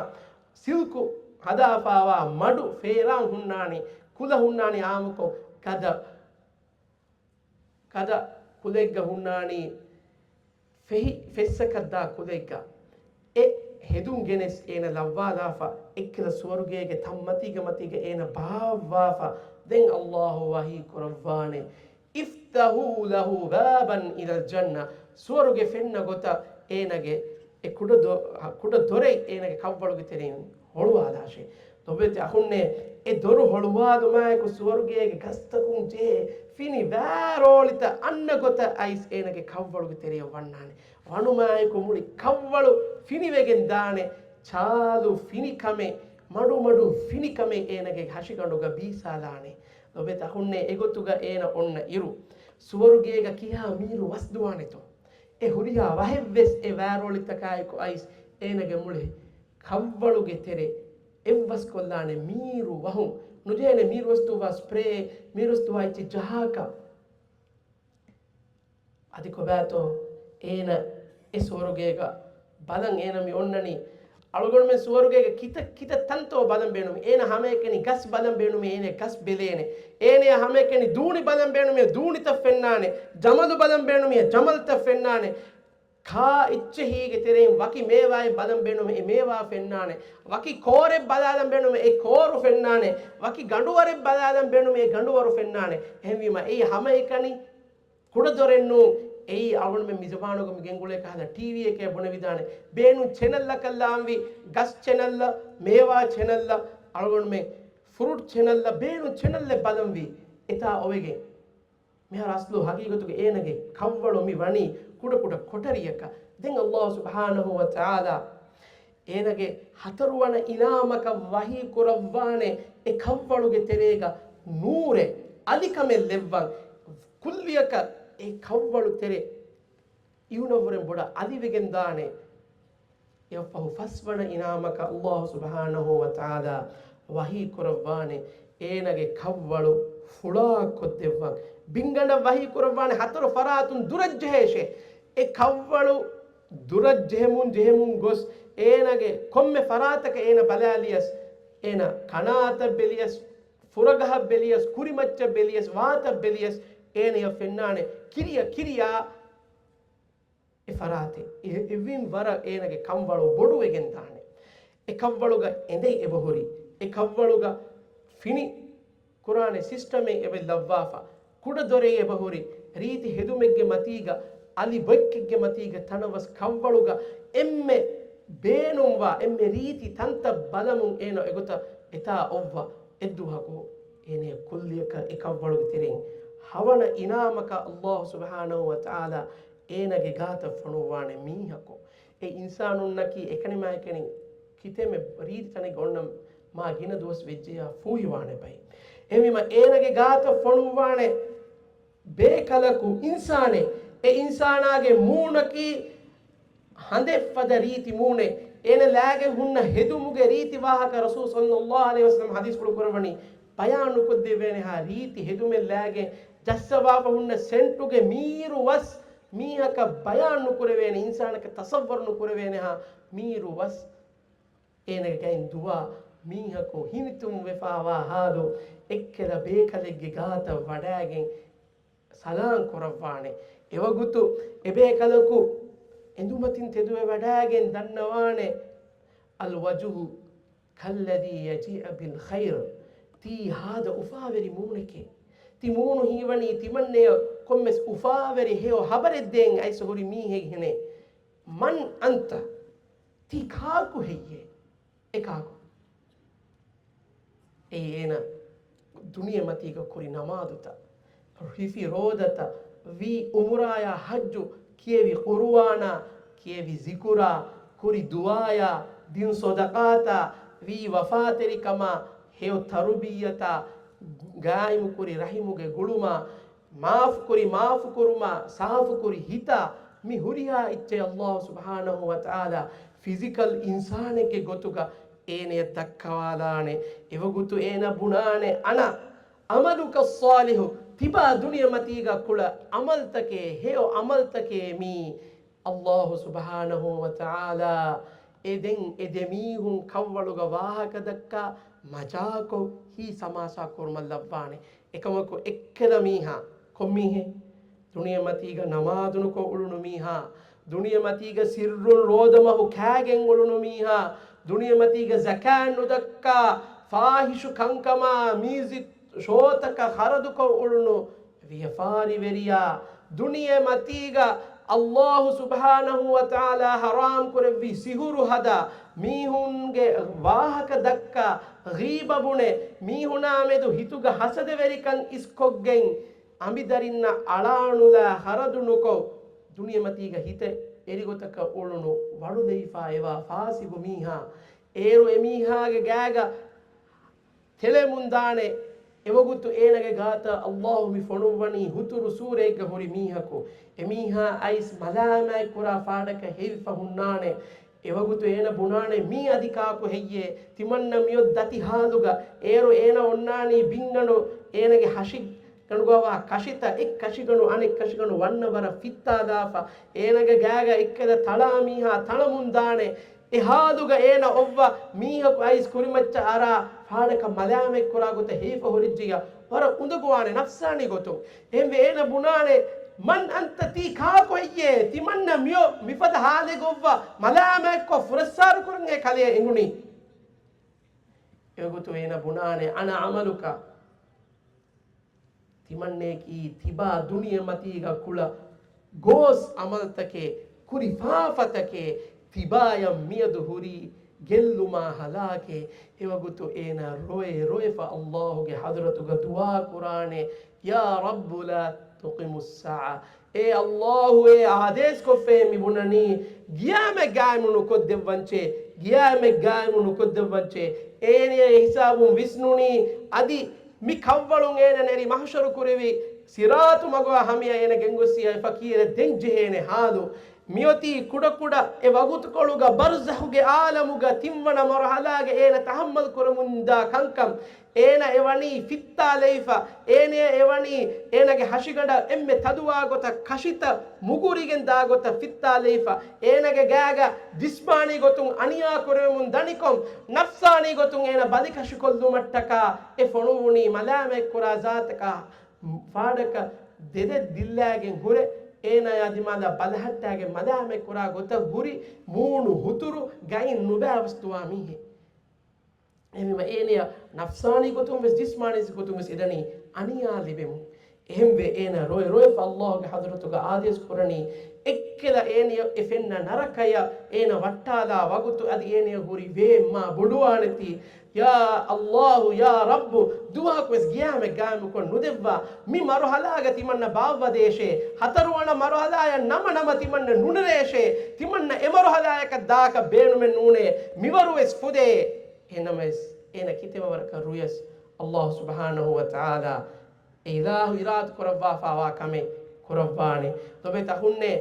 ސިލްކު ހަދާފާވާ މަޑު ފޭރާ ހުންނާނީ، ކުލަ ހުންނާނީ އާއްމުކޮށް ގަދަ ގަދަ ކުލައެއްގަ ހުންނާނީ ފެހި ފެއްސަކަށްދާ ކުލައެއްގަ. އެ ހެދުން ގެނެސް އޭނަ ލައްވާލާފަ، އެއްކަލަ ސުވަރުގޭގެ ތަންމަތީގަ މަތީގަ އޭނަ ބާއްވާފަ، ދެން ﷲ ވަޙީ ކުރައްވާނެ، "افتحوا له بابا إلى الجنة." ސުވަރުގެ ފެންނަ ގޮތަށް އޭނަގެ އެ ކުޑަ ދޮ-، ކުޑަ ދޮރެއް އޭނަގެ ކަށްވަޅުގެ ތެރެއިން ހޮޅުވާލާށޭ. ލޮބުވެތި އަޚުންނޭ، އެ ދޮރު ހޮޅުވާލުމާއެކު ސުވަރުގޭގެ ގަސްތަކުން ޖެހޭ ފިނި ވާރޯޅިތައް އަންނަ ގޮތަށް އައިސް އޭނަގެ ކަށްވަޅުގެ ތެރެއަށް ވަންނާނެ. ވަނުމާއެކު މުޅި ކަށްވަޅު ފިނިވެގެން ދާނެ. ޗާލު ފިނިކަމެއް، މަޑުމަޑު ފިނިކަމެއް އޭނަގެ ހަށިގަނޑުގަ ބީސާލާނެ. ލޮބުވެތި އަޚުންނޭ، އެގޮތުގަ އޭނަ އޮންނަ އިރު، ސުވަރުގޭގަ ކިހާ މީރު ވަސްދުވާނެތޯ؟ އެ ހުރިހާ ވަހެއްވެސް އެ ވާރޯޅިތަކާއެކު އައިސް އޭނަގެ މުޅި ކަށްވަޅުގެ ތެރެ އެއްވަސްކޮށްލާނެ މީރު ވަހުން. ނުޖެހޭނެ މީރުވަސްދުއްވާ ސްޕްރޭ، މީރުވަސްދުއްވާ އެއްޗެއް ޖަހާކަށް. އަދި ކޮބާތޯ އޭނަ އެ ސުވަރުގޭގަ ބަލަން އޭނަ މި އޮންނަނީ؟ އަޅުގަނޑުމެން ސުވަރުގޭގަ ކިތައް ކިތައް ތަންތޯ ބަލަން ބޭނުމީ. އޭނަ ހަމައެކަނި ގަސް ބަލަން ބޭނުމީ، އޭނަ ގަސް ބެލޭނެ. އޭނަޔަށް ހަމައެކަނި ދޫނި ބަލަން ބޭނުމީ، ދޫނިތައް ފެންނާނެ. ޖަމަލު ބަލަން ބޭނުމީ، ޖަމަލްތައް ފެންނާނެ. ކާ އެއްޗެހީގެ ތެރެއިން ވަކި މޭވާއެއް ބަލަން ބޭނުމޭ، އެ މޭވާ ފެންނާނެ. ވަކި ކޯރެއް ބަލާލަން ބޭނުމޭ، އެ ކޯރު ފެންނާނެ. ވަކި ގަނޑުވަރެއް ބަލާލަން ބޭނުމޭ، އެ ގަނޑުވަރު ފެންނާނެ. އެހެންވީމަ، އެއީ ހަމައެކަނި ކުޑަދޮރެއް ނޫން. އެއީ އަޅުގަނޑުމެން މި ޒަމާނުގަ މި ގެންގުޅޭ ކަހަލަ ޓީވީއެކޭ ބުނެވިދާނެ. ބޭނުން ޗެނަލްއަކަށް ލާންވީ، ގަސް ޗެނަލްއަށް، މޭވާ ޗެނަލްއަށް، އަޅުގަނޑުމެން ފްރޫޓް ޗެނަލްއަށް، ބޭނުން ޗެނަލްއެއް ބަލަންވީ. އެތާ އޮވެގެން. މިހާރު އަސްލު ހަގީގަތުގަ އޭނަގެ ކަށްވަޅު މި ވަނީ ކުޑަކުޑަ ކޮޓަރިއަކަށް. ދެން ﷲ ސުބްޙާނަހޫ ވަތަޢާލާ އޭނަގެ ހަތަރުވަނަ އިނާމަކަށް ވަޙީ ކުރައްވާނެ އެ ކަށްވަޅުގެ ތެރޭގަ ނޫރެއް، އަލިކަމެއް ލެއްވަން. ކުއްލިއަކަށް އެ ކަށްވަޅު ތެރެ އިހުނަށްވުރެން ބޮޑަށް އަލިވެގެން ދާނެ. އެއަށްފަހު ފަސްވަނަ އިނާމަކަށް ﷲ ސުބްޙާނަހޫ ވަތަޢާލާ ވަޙީ ކުރައްވާނެ، އޭނަގެ ކަށްވަޅު ފުޅާ ކޮށްދެއްވަން. ބިންގަނޑަށް ވަޙީ ކުރައްވާނެ، ހަތަރު ފަރާތުން ދުރަށް ޖެހޭށޭ. އެ ކަށްވަޅު ދުރަށް ޖެހެމުން ޖެހެމުން ގޮސް، އޭނަގެ ކޮންމެ ފަރާތަކަށް އޭނަ ބަލާލިޔަސް، އޭނަ ކަނާތައް ބެލިޔަސް، ފުރަގަހަށް ބެލިޔަސް، ކުރިމައްޗަށް ބެލިޔަސް، ވާތައް ބެލިޔަސް، އޭނަޔަށް ފެންނާނެ ކިރިޔަށް ކިރިޔާ އެ ފަރާތެއް. އެ-، އެއްވެސް ވަރަށް އޭނަގެ ކަންވަޅު ބޮޑުވެގެން ދާނެ. އެ ކަންވަޅުގަ އެނދެއް އެބަހުރި. އެ ކަންވަޅުގަ ފިނި ކުރާނެ ސިސްޓަމެއް އެބަ ލައްވާފަ. ކުޑަ ދޮރެއް އެބަހުރި. ރީތި ހެދުމެއްގެ މަތީގަ، އަލި ބޮއްކެއްގެ މަތީގަ ތަނަވަސް ކަންވަޅުގަ އެންމެ ބޭނުންވާ، އެންމެ ރީތި ތަންތައް ބަލަމުން އޭނަ އެގޮތަށް އެތާ އޮއްވަ. އެއްދުވަހަކު އޭނަ ކުއްލިއަކަށް އެ ކަންވަޅުގެ ތެރެއިން ހަވަނަ އިނާމަކަށް ﷲ ސުބްޙާނަހޫ ވަތަޢާލާ އޭނަގެ ގާތަށް ފޮނުއްވާނެ މީހަކު. އެ އިންސާނުންނަކީ އެކަނިމާއެކަނި ކިތަންމެ ރީތި ތަނެއްގަ އޮންނަ މާ ގިނަ ދުވަސް ވެއްޖެޔާ ފޫހިވާނެ ބައި. އެހެންވީމަ އޭނަގެ ގާތަށް ފޮނުއްވާނެ ބޭކަލަކު އިންސާނެއް. އެ އިންސާނާގެ މޫނަކީ ހަނދެއް ފަދަ ރީތި މޫނެއް. އޭނަ ލާގެ ހުންނަ ހެދުމުގެ ރީތި ވާހަކަ ރަސޫލު ޞައްލައްލާހު ޢަލައިހި ވަސައްލަމަ ޙަދީޘްފުޅު ކުރައްވަނީ، ބަޔާން ނުކޮށްދެވޭނެހާ ރީތި ހެދުމެއް ލާގެ ޖައްސަވާފަ ހުންނަ ސެންޓުގެ މީރު ވަސް މީހަކަށް ބަޔާން ނުކުރެވޭނެ، އިންސާނަކަށް ތަޞައްވަރު ނުކުރެވޭނެހާ މީރު ވަސް އޭނަގެ ގައިން ދުވާ މީހަކު ހިނިތުންވެފާވާ ހާލު އެއްކަލަ ބޭކަލެއްގެ ގާތަށް ވަޑައިގެން ސަލާން ކުރައްވާނެ. އެވަގުތު އެބޭކަލަކު އެނދުމަތިން ތެދުވެވަޑައިގެން ދަންނަވާނެ، الوجه كالذي يجيء بالخير. ތީ ހާދަ އުފާވެރި މޫނެކޭ. ތި މޫނު ހީވަނީ ތިމަންނެޔަށް ކޮންމެސް އުފާވެރި ހެޔޮ ހަބަރެއް ދޭން އައިސް ހުރި މީހެއްހެނެއް. من أنت؟ ތީ ކާކު ހެއްޔޭ؟ އެ ކާކު؟ އެއީ އޭނަ ދުނިޔެމަތީގަ ކުރި ނަމާދުތައް، ހިފި ރޯދަތައް، ވީ އުމުރާޔާ ޙައްޖު، ކިޔެވި ޤުރުއާނާ، ކިޔެވި ޒިކުރާ، ކުރި ދުޢާޔާ، ދިން ޞަދަޤާތާ، ވީ ވަފާތެރިކަމާ، ހެޔޮ ތަރުބިއްޔަތާ، ގާއިމުކުރި ރަޙިމުގެ ގުޅުމާ، މާފުކުރި މާފުކުރުމާ، ސާފުކުރި ހިތާ، މި ހުރިހާ އެއްޗެއް ﷲ ސުބްޙާނަހޫ ވަތަޢާލާ ފިޒިކަލް އިންސާނެއްގެ ގޮތުގަ އޭނަޔަށް ދައްކަވާލާނެ. އެވަގުތު އޭނަ ބުނާނެ، أنا عملك الصالح، ތިބާ ދުނިޔެމަތީގަ ކުޅަ ޢަމަލްތަކޭ، ހެޔޮ ޢަމަލްތަކޭ މީ. ﷲ ސުބްޙާނަހޫ ވަތަޢާލާ އެ ދެން އެ ދެމީހުން ކަށްވަޅުގަ ވާހަކަ ދައްކާ މަޖާކޮށް ހީ ސަމާސާ ކުރުމަށް ލައްވާނެ. އެކަމަކު އެއްކަލަ މީހާ ކޮންމީހެއް؟ ދުނިޔެމަތީގަ ނަމާދުނުކޮށް އުޅުނު މީހާ، ދުނިޔެމަތީގަ ސިއްރުން ރޯދަމަހު ކާގެން އުޅުނު މީހާ، ދުނިޔެމަތީގަ ޒަކާތް ނުދައްކާ، ފާޙިޝު ކަންކަމާ، މިއުޒިކް ޝޯތަކަށް ޚަރަދުކޮށް އުޅުނު ވިޔަފާރިވެރިޔާ، ދުނިޔެމަތީގަ ﷲ ސުބްޙާނަހޫ ވަތަޢާލާ ޙަރާމް ކުރެއްވި ސިހުރު ހަދާ، މީހުންގެ ވާހަކަ ދައްކާ، ޣީބަ ބުނެ، މީހުނާމެދު ހިތުގަ ޙަސަދަވެރިކަން އިސްކޮށްގެން، އަނބިދަރިންނަށް އަޅާނުލާ ޚަރަދު ނުކޮށް، ދުނިޔެމަތީގަ ހިތެއް އެރިގޮތަކަށް އުޅުނު ވަޅުލެވިފާ އެވާ ފާސިގު މީހާ، އޭރު އެމީހާގެ ގާގަ ތެޅެމުންދާނެ. އެވަގުތު އޭނަގެ ގާތަށް ﷲ މި ފޮނުއްވަނީ ހުތުރު ސޫރައެއްގަ ހުރި މީހަކު. އެމީހާ އައިސް މަލާމާތްކުރާ ފާޑަކަށް ހެވިފަ ހުންނާނެ. އެވަގުތު އޭނަ ބުނާނެ، މީ އަދި ކާކު ހެއްޔޭ؟ ތިމަންނަ މިއޮތް ދަތި ޙާލުގަ. އޭރު އޭނަ އޮންނާނީ ބިންގަނޑު، އޭނަގެ ހަށިގަނޑުގަވާ ކަށިތައް އެއް ކަށިގަނޑު އަނެއް ކަށިގަނޑު ވަންނަ ވަރަށް ފިއްތާލާފަ. އޭނަގެ ގާގަ އެއްކަލަ ތަޅާ މީހާ ތަޅަމުންދާނެ. އެ ޙާލުގަ އޭނަ އޮއްވަ މީހަކު އައިސް ކުރިމައްޗަށް އަރާ ފާޑަކަށް މަލާމަތްކުރާ ގޮތަށް ހެވިފަ ހުރެއްޖިއްޔާ ވަރަށް އުނދަގޫވާނެ ނަފްސާނީ ގޮތުން. އެހެންވެ އޭނަ ބުނާނެ، މަން އަންތަ، ތީ ކާކު ހެއްޔޭ؟ ތިމަންނަ މިއޮ މިފަދަ ޙާލެއް އޮއްވަ މަލާމަތްކޮށް ފުރައްސާރު ކުރަން އެ ކަލެޔަށް އެނގުނީ؟ އެގޮތުން އޭނަ ބުނާނެ، އަނަ ޢަމަލުކަ. ތިމަންނަޔަކީ ތިބާ ދުނިޔެމަތީގަ ކުޅަ ގޯސް ޢަމަލްތަކެއް، ކުރި ފާފަތަކެއް، ތިބާޔަށް މިއަދު ހުރީ ގެއްލުމާ ހަލާކެއް. އެވަގުތު އޭނާ ރޮއެ ރޮއެފަ ﷲގެ ޙަޟްރަތުގަ ދުޢާ ކުރާނެ، يا رب لا تقم الساعة. އޭ ﷲ، އޭ އާދޭސްކޮށްފައޭ މި ބުނަނީ، ގިޔާމަތް ގާއިމު ނުކޮށްދެއްވަންޗޭ، ގިޔާމަތް ގާއިމު ނުކޮށްދެއްވަންޗޭ. އޭނަޔަށް އެ ހިސާބުން ވިސްނުނީ، އަދި މި ކަށްވަޅުން އޭނަ ނެރި މަޙްޝަރު ކުރެވި ޞިރާޠު މަގުގަ ހަމަޔަށް އޭނަ ގެންގޮސްސިޔާ އެ ފަޤީރަށް ދެން ޖެހޭނެ ޙާލު. މިއޮތީ ކުޑަކުޑަ އެ ވަގުތުކޮޅުގަ ބަރްޒަޚުގެ ޢާލަމުގަ ތިންވަނަ މަރުޙަލާގަ އޭނަ ތަޙައްމަލް ކުރަމުންދާ ކަންކަން. އޭނަ އެވަނީ ފިއްތާލެވިފަ، އޭނަޔަށް އެވަނީ އޭނަގެ ހަށިގަނޑަށް އެންމެ ތަދުވާގޮތަށް ކަށިތައް މުގުރިގެން ދާގޮތަށް ފިއްތާލެވިފަ، އޭނަގެ ގާގަ ޖިސްމާނީ ގޮތުން އަނިޔާ ކުރެވެމުން ދަނިކޮށް، ނަފްސާނީ ގޮތުން އޭނަ ބަލިކަށިކޮށްލުމަށްޓަކާ އެ ފޮނުއްވުނީ މަލާމަތްކުރާ ޒާތަކާ ފާޑަކަށް ދެދެއް ދިއްލާގެން ހުރެ، އޭނާޔާ ދިމާލަށް ބަލަހައްޓާގެން މަލާމަތްކުރާ ގޮތަށް ހުރި މޫނު ހުތުރު ގައިން ނުބައިވެސް ދުވާ މީހެއް. އެހެންވީމަ އޭނަޔަށް ނަފްސާނީ ގޮތުން ވެސް ޖިސްމާނީ ގޮތުން ވެސް އެދަނީ އަނިޔާ ލިބެމުން. އެހެންވެ އޭނަ ރޮއެ ރޮއެފަ ﷲގެ ޙަޟްރަތުގަ އާދޭސް ކުރަނީ، އެއްކަލަ އޭނަޔަށް އެ ފެންނަ ނަރަކަޔަށް އޭނަ ވައްޓާލާ ވަގުތު އަދި އޭނަޔަށް ހުރި ވޭ މާ ބޮޑުވާނެތީ. ޔާ ﷲ، ޔާ ރައްބު، ދުވަހަކުވެސް ގިޔާމަތް ގާއިމުކޮށް ނުދެއްވާ. މި މަރުޙަލާގަ ތިމަންނަ ބާއްވަދޭށޭ. ހަތަރުވަނަ މަރުޙަލާޔަށް ނަމަ ނަމަ ތިމަންނަ ނުނެރޭށޭ. ތިމަންނަ އެ މަރުޙަލާޔަކަށް ދާކަށް ބޭނުމެއް ނޫނޭ. މިވަރުވެސް ފުދޭ. އެހެންނަމަވެސް އޭނަ ކިތައްވަރަކަށް ރުޔަސް ﷲ ސުބްޙާނަހޫ ވަތަޢާލާ އެ އިލާހު އިރާދަ ކުރައްވާފާވާ ކަމެއް ކުރައްވާނެ. ލޮބުވެތި އަޚުންނޭ،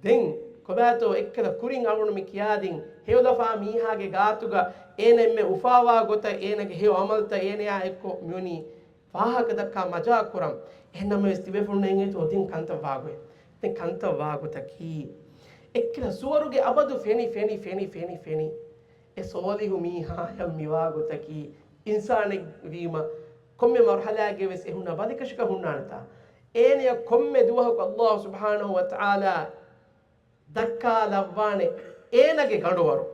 ދެން ކޮބާތޯ އެއްކަލަ ކުރިން އަޅުގަނޑު މި ކިޔާދިން، ހެޔޮލަފާ މީހާގެ ގާތުގަ އޭނަ އެންމެ އުފާވާ ގޮތަށް އޭނަގެ ހެޔޮ އަމަލްތައް އޭނަޔާ އެއްކޮށް މިވަނީ ވާހަކަ ދައްކާ މަޖާކުރަން. އެހެންނަމަވެސް ތިބޭފުޅުންނަށް އެނގޭތޯ ދެން ކަންތައް ވާގޮތް. ދެން ކަންތައް ވާގޮތަކީ، އެއްކަލަ ސުވަރުގެ އަބަދު ފެނި، ފެނި، ފެނި، ފެނި، ފެނި. އެ ސޯލިހު މީހާޔަށް މިވާގޮތަކީ، އިންސާނެއް ވީމަ، ކޮންމެ މަރުހަލާގެ ވެސް އެ ހުންނަ ބަލިކަށިކަށް ހުންނާނެތާ. އޭނަޔަށް ކޮންމެ ދުވަހަކު ﷲ ސުބްޙާނަހު ވަތަޢާލާ ދައްކާލައްވާނެ އޭނަގެ ގަނޑުވަރު.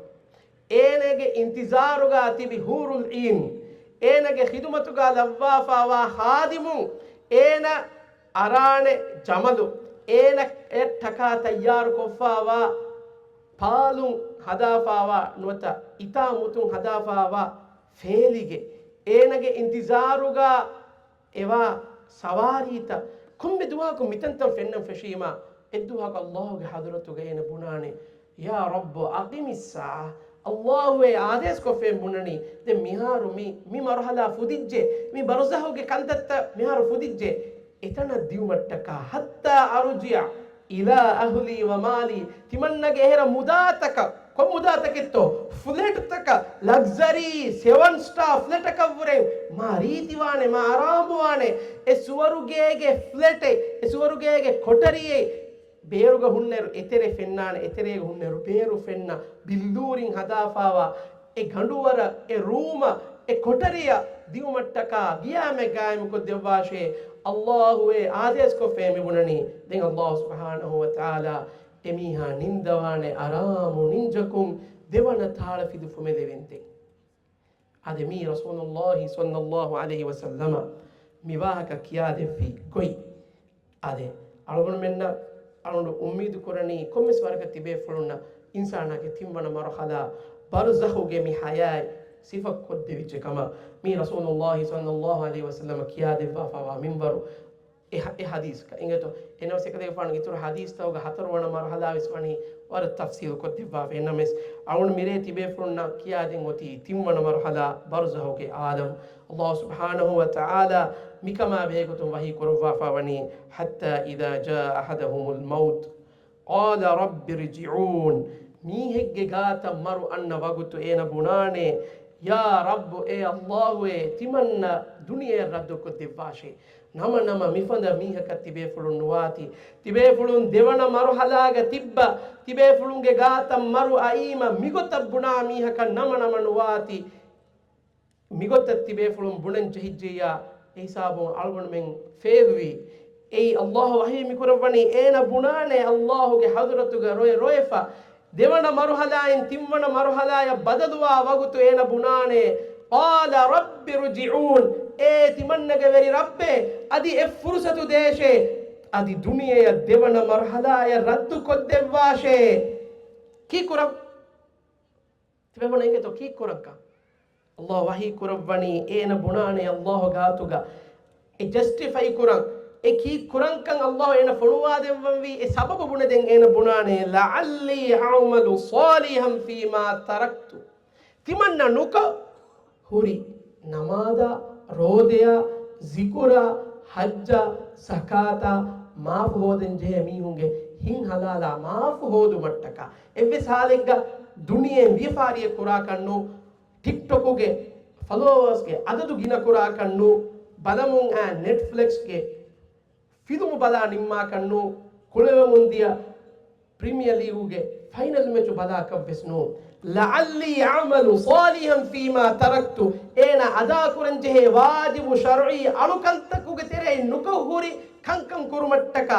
އޭނަގެ އިންތިޒާރުގާ ތިބި ޙޫރުލް ޢީން، އޭނަގެ ޚިދުމަތުގާ ލައްވާފާވާ ޚާދިމުން، އޭނަ އަރާނެ ޖަމަލު، އޭނަ އެއަށްޓަކާ ތައްޔާރުކޮށްފާވާ ޕާލުން ހަދާފާވާ ނުވަތަ އިތާ މުތުން ހަދާފާވާ ފޭލިގެ، އޭނަގެ އިންތިޒާރުގާ އެވާ ސަވާރީތައް، ކޮންމެ ދުވަހަކު މިތަންތަން ފެންނަން ފެށީމާ، އެއްދުވަހަކު ﷲގެ ޙަޟްރަތުގަ އޭނަ ބުނާނެ، ޔާ ރައްބު އަޤިމިއްސާޢަ. ﷲއޭ އާދޭސްކޮށްފޭން ބުނަނީ، ދެން މިހާރު މި، މި މަރުޙަލާ ފުދިއްޖެ، މި ބަރުޒަޚުގެ ކަންތައްތައް މިހާރު ފުދިއްޖެ، އެތަނަށް ދިއުމަށްޓަކާ، ޙައްތާ އަރުޖިޢަ އިލާ އަހްލީ ވަމާލީ، ތިމަންނަގެ އެހެރަ މުދާތަކަށް، ކޮން މުދާތަކެއްތޯ؟ ފްލެޓްތަކަށް، ލަގްޒަރީ ސެވަން ސްޓާ ފްލެޓަކަށްވުރެ މާ ރީތިވާނެ، މާ އަރާމުވާނެ. އެ ސުވަރުގޭގެ ފްލެޓެއް، އެ ސުވަރުގޭގެ ކޮޓަރިއެއް، ބޭރުގަ ހުންނައިރު އެތެރެ ފެންނާނެ، އެތެރޭގަ ހުންނައިރު ބޭރު ފެންނަ، ބިއްލޫރިން ހަދާފާވާ އެ ގަނޑުވަރަށް، އެ ރޫމަށް، އެ ކޮޓަރިއަށް ދިއުމަށްޓަކާ ގިޔާމެ ގާއިމުކޮށްދެއްވާށޭ. ﷲއޭ އާދޭސްކޮށްފޭ މިބުނަނީ. ދެން ﷲ ސުބްޙާނަހު ވަތަޢާލާ އެމީހާ ނިންދަވާނެ އަރާމު ނިންޖަކުން ދެވަނަ ތާޅަފިލު ފުމެލެވެންދެން. އާދެ، މީ ރަސޫލުﷲ ޞައްލަﷲ ޢަލައިހި ވަސައްލަމަ މިވާހަކަ ކިޔާދެއްވި ގޮތް. އާދެ، އަޅުގަނޑުމެންނަށް، އަޅުގަނޑު އުއްމީދު ކުރަނީ ކޮންމެސް ވަރަކަށް ތިބޭފުޅުންނަށް އިންސާނާގެ ތިންވަނަ މަރުޙަލާ ބަރުޒަޚުގެ މި ޙަޔާތް ސިފަ ކޮށްދެވިއްޖެ ކަމަށް. މީ ރަސޫލުﷲ ޞައްލަﷲ ޢަލައިހި ވަސައްލަމަ ކިޔާދެއްވާފާވާ މިންވަރު އެ ޙަ-، އެ ޙަދީޘްގަ އިނގޭތޯ. އެނަމަސް އެކަލޭގެފާނު އިތުރު ޙަދީޘްތަކުގަ ހަތަރުވަނަ މަރުޙަލާ ވެސް ވަނީ ވަރަށް ތަފްޞީލު ކޮށްދެއްވާފަ. އެނަމަސް އަޅުން މިރޭ ތިބޭފުޅުންނަށް ކިޔާދިން އޮތީ ތިންވަނަ މަރުޙަލާ ބަރުޒަޚުގެ ޢާލަމް. ﷲ ސުބްޙާނަހު ވަތަޢާލާ މިކަމާ ބެހޭގޮތުން ވަޙީ ކުރައްވާފާ ވަނީ، حتى إذا جاء أحدهم الموت قال رب ارجعون. މީހެއްގެ ގާތަށް މަރު އަންނަ ވަގުތު އޭނަ ބުނާނެ، ޔާ ރައްބު، އޭ ﷲއޭ، ތިމަންނަ ދުނިޔެއަށް ރައްދުކޮށްދެއްވާށޭ. ނަމަ ނަމަ މިފަދަ މީހަކަށް ތިބޭފުޅުން ނުވާތީ. ތިބޭފުޅުން ދެވަނަ މަރުޙަލާގަ ތިއްބަ، ތިބޭފުޅުންގެ ގާތަށް މަރު އައީމަ މިގޮތަށް ބުނާ މީހަކަށް ނަމަ ނަމަ ނުވާތީ. މިގޮތަށް ތިބޭފުޅުން ބުނަން ޖެހިއްޖެއްޔާ، އެހިސާބުން އަޅުގަނޑުމެން ފޭލްވީ. އެއީ ﷲ ވަޙީ މިކުރައްވަނީ، އޭނަ ބުނާނެ ﷲގެ ޙަޟްރަތުގަ ރޮއެ ރޮއެފަ، ދެވަނަ މަރުޙަލާއިން ތިންވަނަ މަރުޙަލާޔަށް ބަދަލުވާ ވަގުތު އޭނަ ބުނާނެ، قال رب ارجعون، އޭ ތިމަންނަގެ ވެރި ރައްބޭ، އަދި އެއް ފުރުޞަތު ދޭށޭ، އަދި ދުނިޔެއަށް ދެވަނަ މަރުޙަލާޔަށް ރައްދު ކޮށްދެއްވާށޭ. ކީއްކުރަން؟ ތިބޭފުޅުން އެނގޭތޯ ކީއްކުރަންކަން؟ ﷲ ވަޙީ ކުރައްވަނީ އޭނަ ބުނާނެ ﷲ ގާތުގަ އެ ޖަސްޓިފައި ކުރަން، އެ ކީއްކުރަންކަން ﷲ އޭނަ ފޮނުވާދެއްވަންވީ އެ ސަބަބު ބުނެދެން އޭނަ ބުނާނެ، لعلي أعمل صالحا فيما تركت. ތިމަންނަ ނުކޮށް ހުރި ނަމާދާ، ރޯދަޔާ، ޒިކުރާ، ޙައްޖާ، ޒަކާތާ، މާފު ހޯދަން ޖެހޭ މީހުންގެ ހިތް ހަލާލާ މާފު ހޯދުމަށްޓަކާ. އެއްވެސް ހާލެއްގަ ދުނިޔެއިން ވިޔަފާރިއެއް ކުރާކަށްނު، ޓިކްޓޮކުގެ ފޮލޯވާސްގެ އަދަދު ގިނަކުރާކަށްނު، ބަލަމުން އާ ނެޓްފްލިކްސްގެ ފިލުމު ބަލާ ނިންމާކަށްނު، ކުޅެވެމުންދިޔަ ޕްރިމިއަރ ލީގުގެ ފައިނަލް މެޗު ބަލާކަށްވެސް ނޫން. لعلي أعمل صالحا فيما تركت. އޭނަ އަދާކުރަންޖެހޭ ވާޖިބު ޝަރުޢީ އަޅުކަންތަކުގެ ތެރެއިން ނުކޮށް ހުރި ކަންކަން ކުރުމަށްޓަކާ،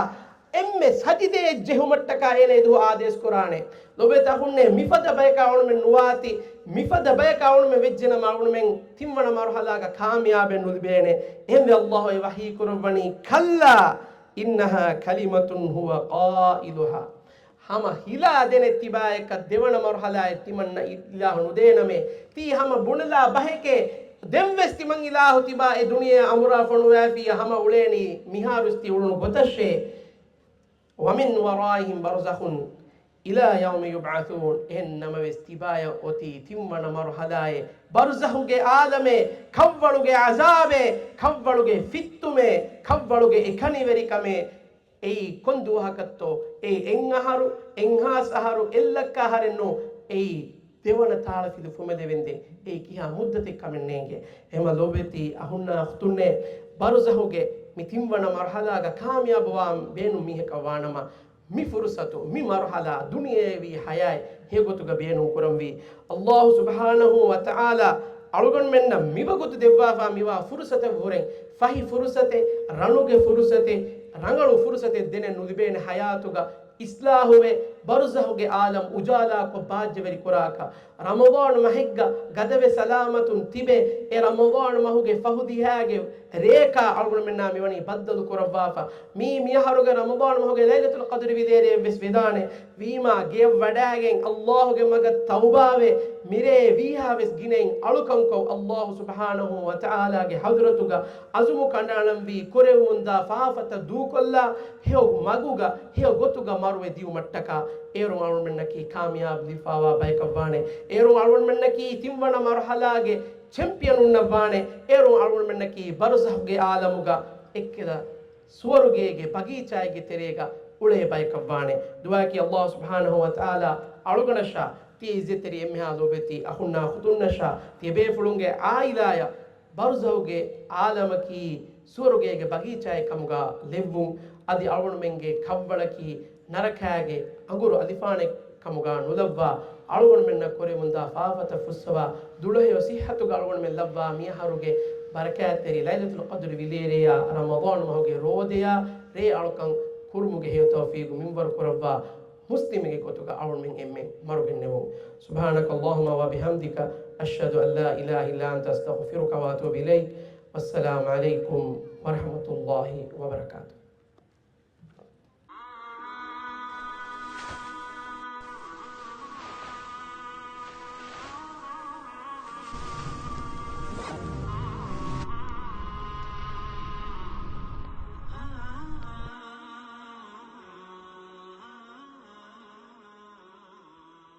އެންމެ ސަޖިދައެއް ޖެހުމަށްޓަކާ އޭނަ އެދުވަހު އާދޭސް ކުރާނެ. ލޮބުވެތި އަޚުންނޭ، މިފަދަ ބަޔަކާ އަޅުމެން ނުވާތީ، މިފަދަ ބަޔަކާ އަޅުމެން ވެއްޖެނަމަ އަޅުމެން ތިންވަނަ މަރުޙަލާގަ ކާމިޔާބެއް ނުލިބޭނެ. އެހެންވެ ﷲ އެ ވަޙީ ކުރައްވަނީ، كلا إنها كلمة هو قائلها. ހަމަ ހިލާ ދެނެއް ތިބާއަކަށް ދެވަނަ މަރުޙަލާއެއް ތިމަންނަ އި-، އިލާހު ނުދޭނަމޭ. ތީ ހަމަ ބުނެލާ ބަހެކޭ. ދެންވެސް ތިމަން އިލާހު ތިބާ އެ ދުނިޔެ އަމުރާ ފޮނުވާފިއްޔާ ހަމަ އުޅޭނީ މިހާރުސް ތި އުޅުނު ގޮތަށޭ. ومن ورائهم برزخ إلى يوم يبعثون. އެހެން ނަމަވެސް ތިބާޔަށް އޮތީ ތިންވަނަ މަރުޙަލާއެއް، ބަރުޒަޚުގެ އާލަމެއް، ކަށްވަޅުގެ ޢަޒާބެއް، ކަށްވަޅުގެ ފިއްތުމެއް، ކަށްވަޅުގެ އެކަނިވެރިކަމެއް. އެއީ ކޮން ދުވަހަކަށްތޯ؟ އެއީ އެއް އަހަރު، އެއްހާސް އަހަރު، އެއްލައްކަ އަހަރެއް ނޫން. އެއީ ދެވަނަ ތާޅަފިލު ފުމެލެވެންދެން އެއީ ކިހާ މުއްދަތެއް ކަމެއް ނޭނގޭ. އެހެމަ ލޯބިވެތި އަޚުންނާ އުޚްތުންނޭ، ބަރުޒަހުގެ މި ތިންވަނަ މަރުހަލާގަ ކާމިޔާބުވާން ބޭނުން މީހަކަށް ވާނަމަ، މި ފުރުސަތު، މި މަރުހަލާ ދުނިޔެވީ ހަޔާތް ހެޔޮގޮތުގަ ބޭނުން ކުރަންވީ. އައްލާހު ސުބްޙާނަހު ވަތަޢާލާ އަޅުގަނޑުމެންނަށް މިވަގުތު ދެއްވާފާ މިވާ ފުރުސަތެއް ވުރެން ފަހި ފުރުސަތެއް، ރަނުގެ ފުރުސަތެއް، ރަނގަޅު ފުރުސަތެއް ދެނެއް ނުލިބޭނެ ހަޔާތުގަ އިސްލާހުވެ، ބަރުޒަހުގެ އާލަމް އުޖާލާކޮށް ބާއްޖަވެރި ކުރާކަށް، ރަމަޟާނު މަހެއްގަ ގަދަވެ ސަލާމަތުން ތިބެ، އެ ރަމަޟާނު މަހުގެ ފަހު ދިހައިގެ ރެޔަކާ އަޅުގަނޑުމެންނާ މިވަނީ ބައްދަލު ކުރައްވާފަ. މީ މިއަހަރުގެ ރަމަޟާނު މަހުގެ ލައިލަތުލް ޤަދްރި ވިލޭރޭ ވެސް ވެދާނެ. ވީމާ ގެޔަށް ވަޑާގެން އައްލާހުގެ މަގަށް ތައުބާވެ، މިރޭ ވީހާ ވެސް ގިނައިން އަޅުކަންކޮށް، އައްލާހު ސުބްޙާނަހު ވަތަޢާލާގެ ޙަޟްރަތުގަ ޢަޒުމު ކަނޑައަޅަންވީ، ކުރެވެމުންދާ ފާފަތައް ދޫކޮށްލާ، ހެޔޮ މަގުގަ، ހެޔޮ ގޮތުގަ މަރުވެ ދިއުމަށްޓަކާ، އޭރު އަޅުގަނޑުމެންނަކީ ކާމިޔާބު ލިބިފާވާ ބަޔަކަށްވާނެ. އޭރު އަޅުގަނޑުމެންނަކީ ތިންވަނަ މަރުޙަލާގެ ޗެމްޕިއަނުންނަށްވާނެ. އޭރު އަޅުގަނޑުމެންނަކީ ބަރުޒަހުގެ އާލަމުގަ އެއްކަލަ ސުވަރުގޭގެ ބަގީޗާއެއްގެ ތެރޭގަ އުޅޭ ބަޔަކަށްވާނެ. ދުޢާއަކީ އައްލާހު ސުބްޙާނަހު ވަތަޢާލާ އަޅުގަނޑަށާ، ތިޔަ އިއްޒަތްތެރި އެންމެހާ ލޯބިވެތި އަޚުންނާ އުޚުތުންނަށާ، ތިޔަ ބޭފުޅުންގެ ޢާއިލާޔަށް ބަރުޒަހުގެ ޢާލަމަކީ ސުވަރުގޭގެ ބަގީޗާއެއް ކަމުގަ ލެއްވުން، އަދި އަޅުގަނޑުމެންގެ ކަށްވަޅަކީ ނަރަކާގެ އަނގުރު އަލިފާނެއް ކަމުގަ ނުލައްވާ، އަޅުގަނޑުމެންނަށް ކުރެވެމުންދާ ފާފަތައް ފުއްސަވާ، ދުޅަހެޔޮ ޞިއްޙަތުގަ އަޅުގަނޑުމެން ލައްވާ މިއަހަރުގެ ބަރަކާތްތެރި ލައިލަތުލް ޤަދްރި ވިލޭރެޔާ، ރަމަޟާނު މަހުގެ ރޯދަޔާ ރޭ އަޅުކަން ކުރުމުގެ ހެޔޮ ތައުފީގު މިންވަރު ކުރައްވާ، މުސްލިމެއްގެ ގޮތުގަ އަޅުގަނޑުމެން އެންމެން މަރުގެންނެވުން. سبحانك اللهم وبحمدك، أشهد أن لا إله إلا أنت، أستغفرك وأتوب إليك. والسلام عليكم ورحمة الله وبركاته.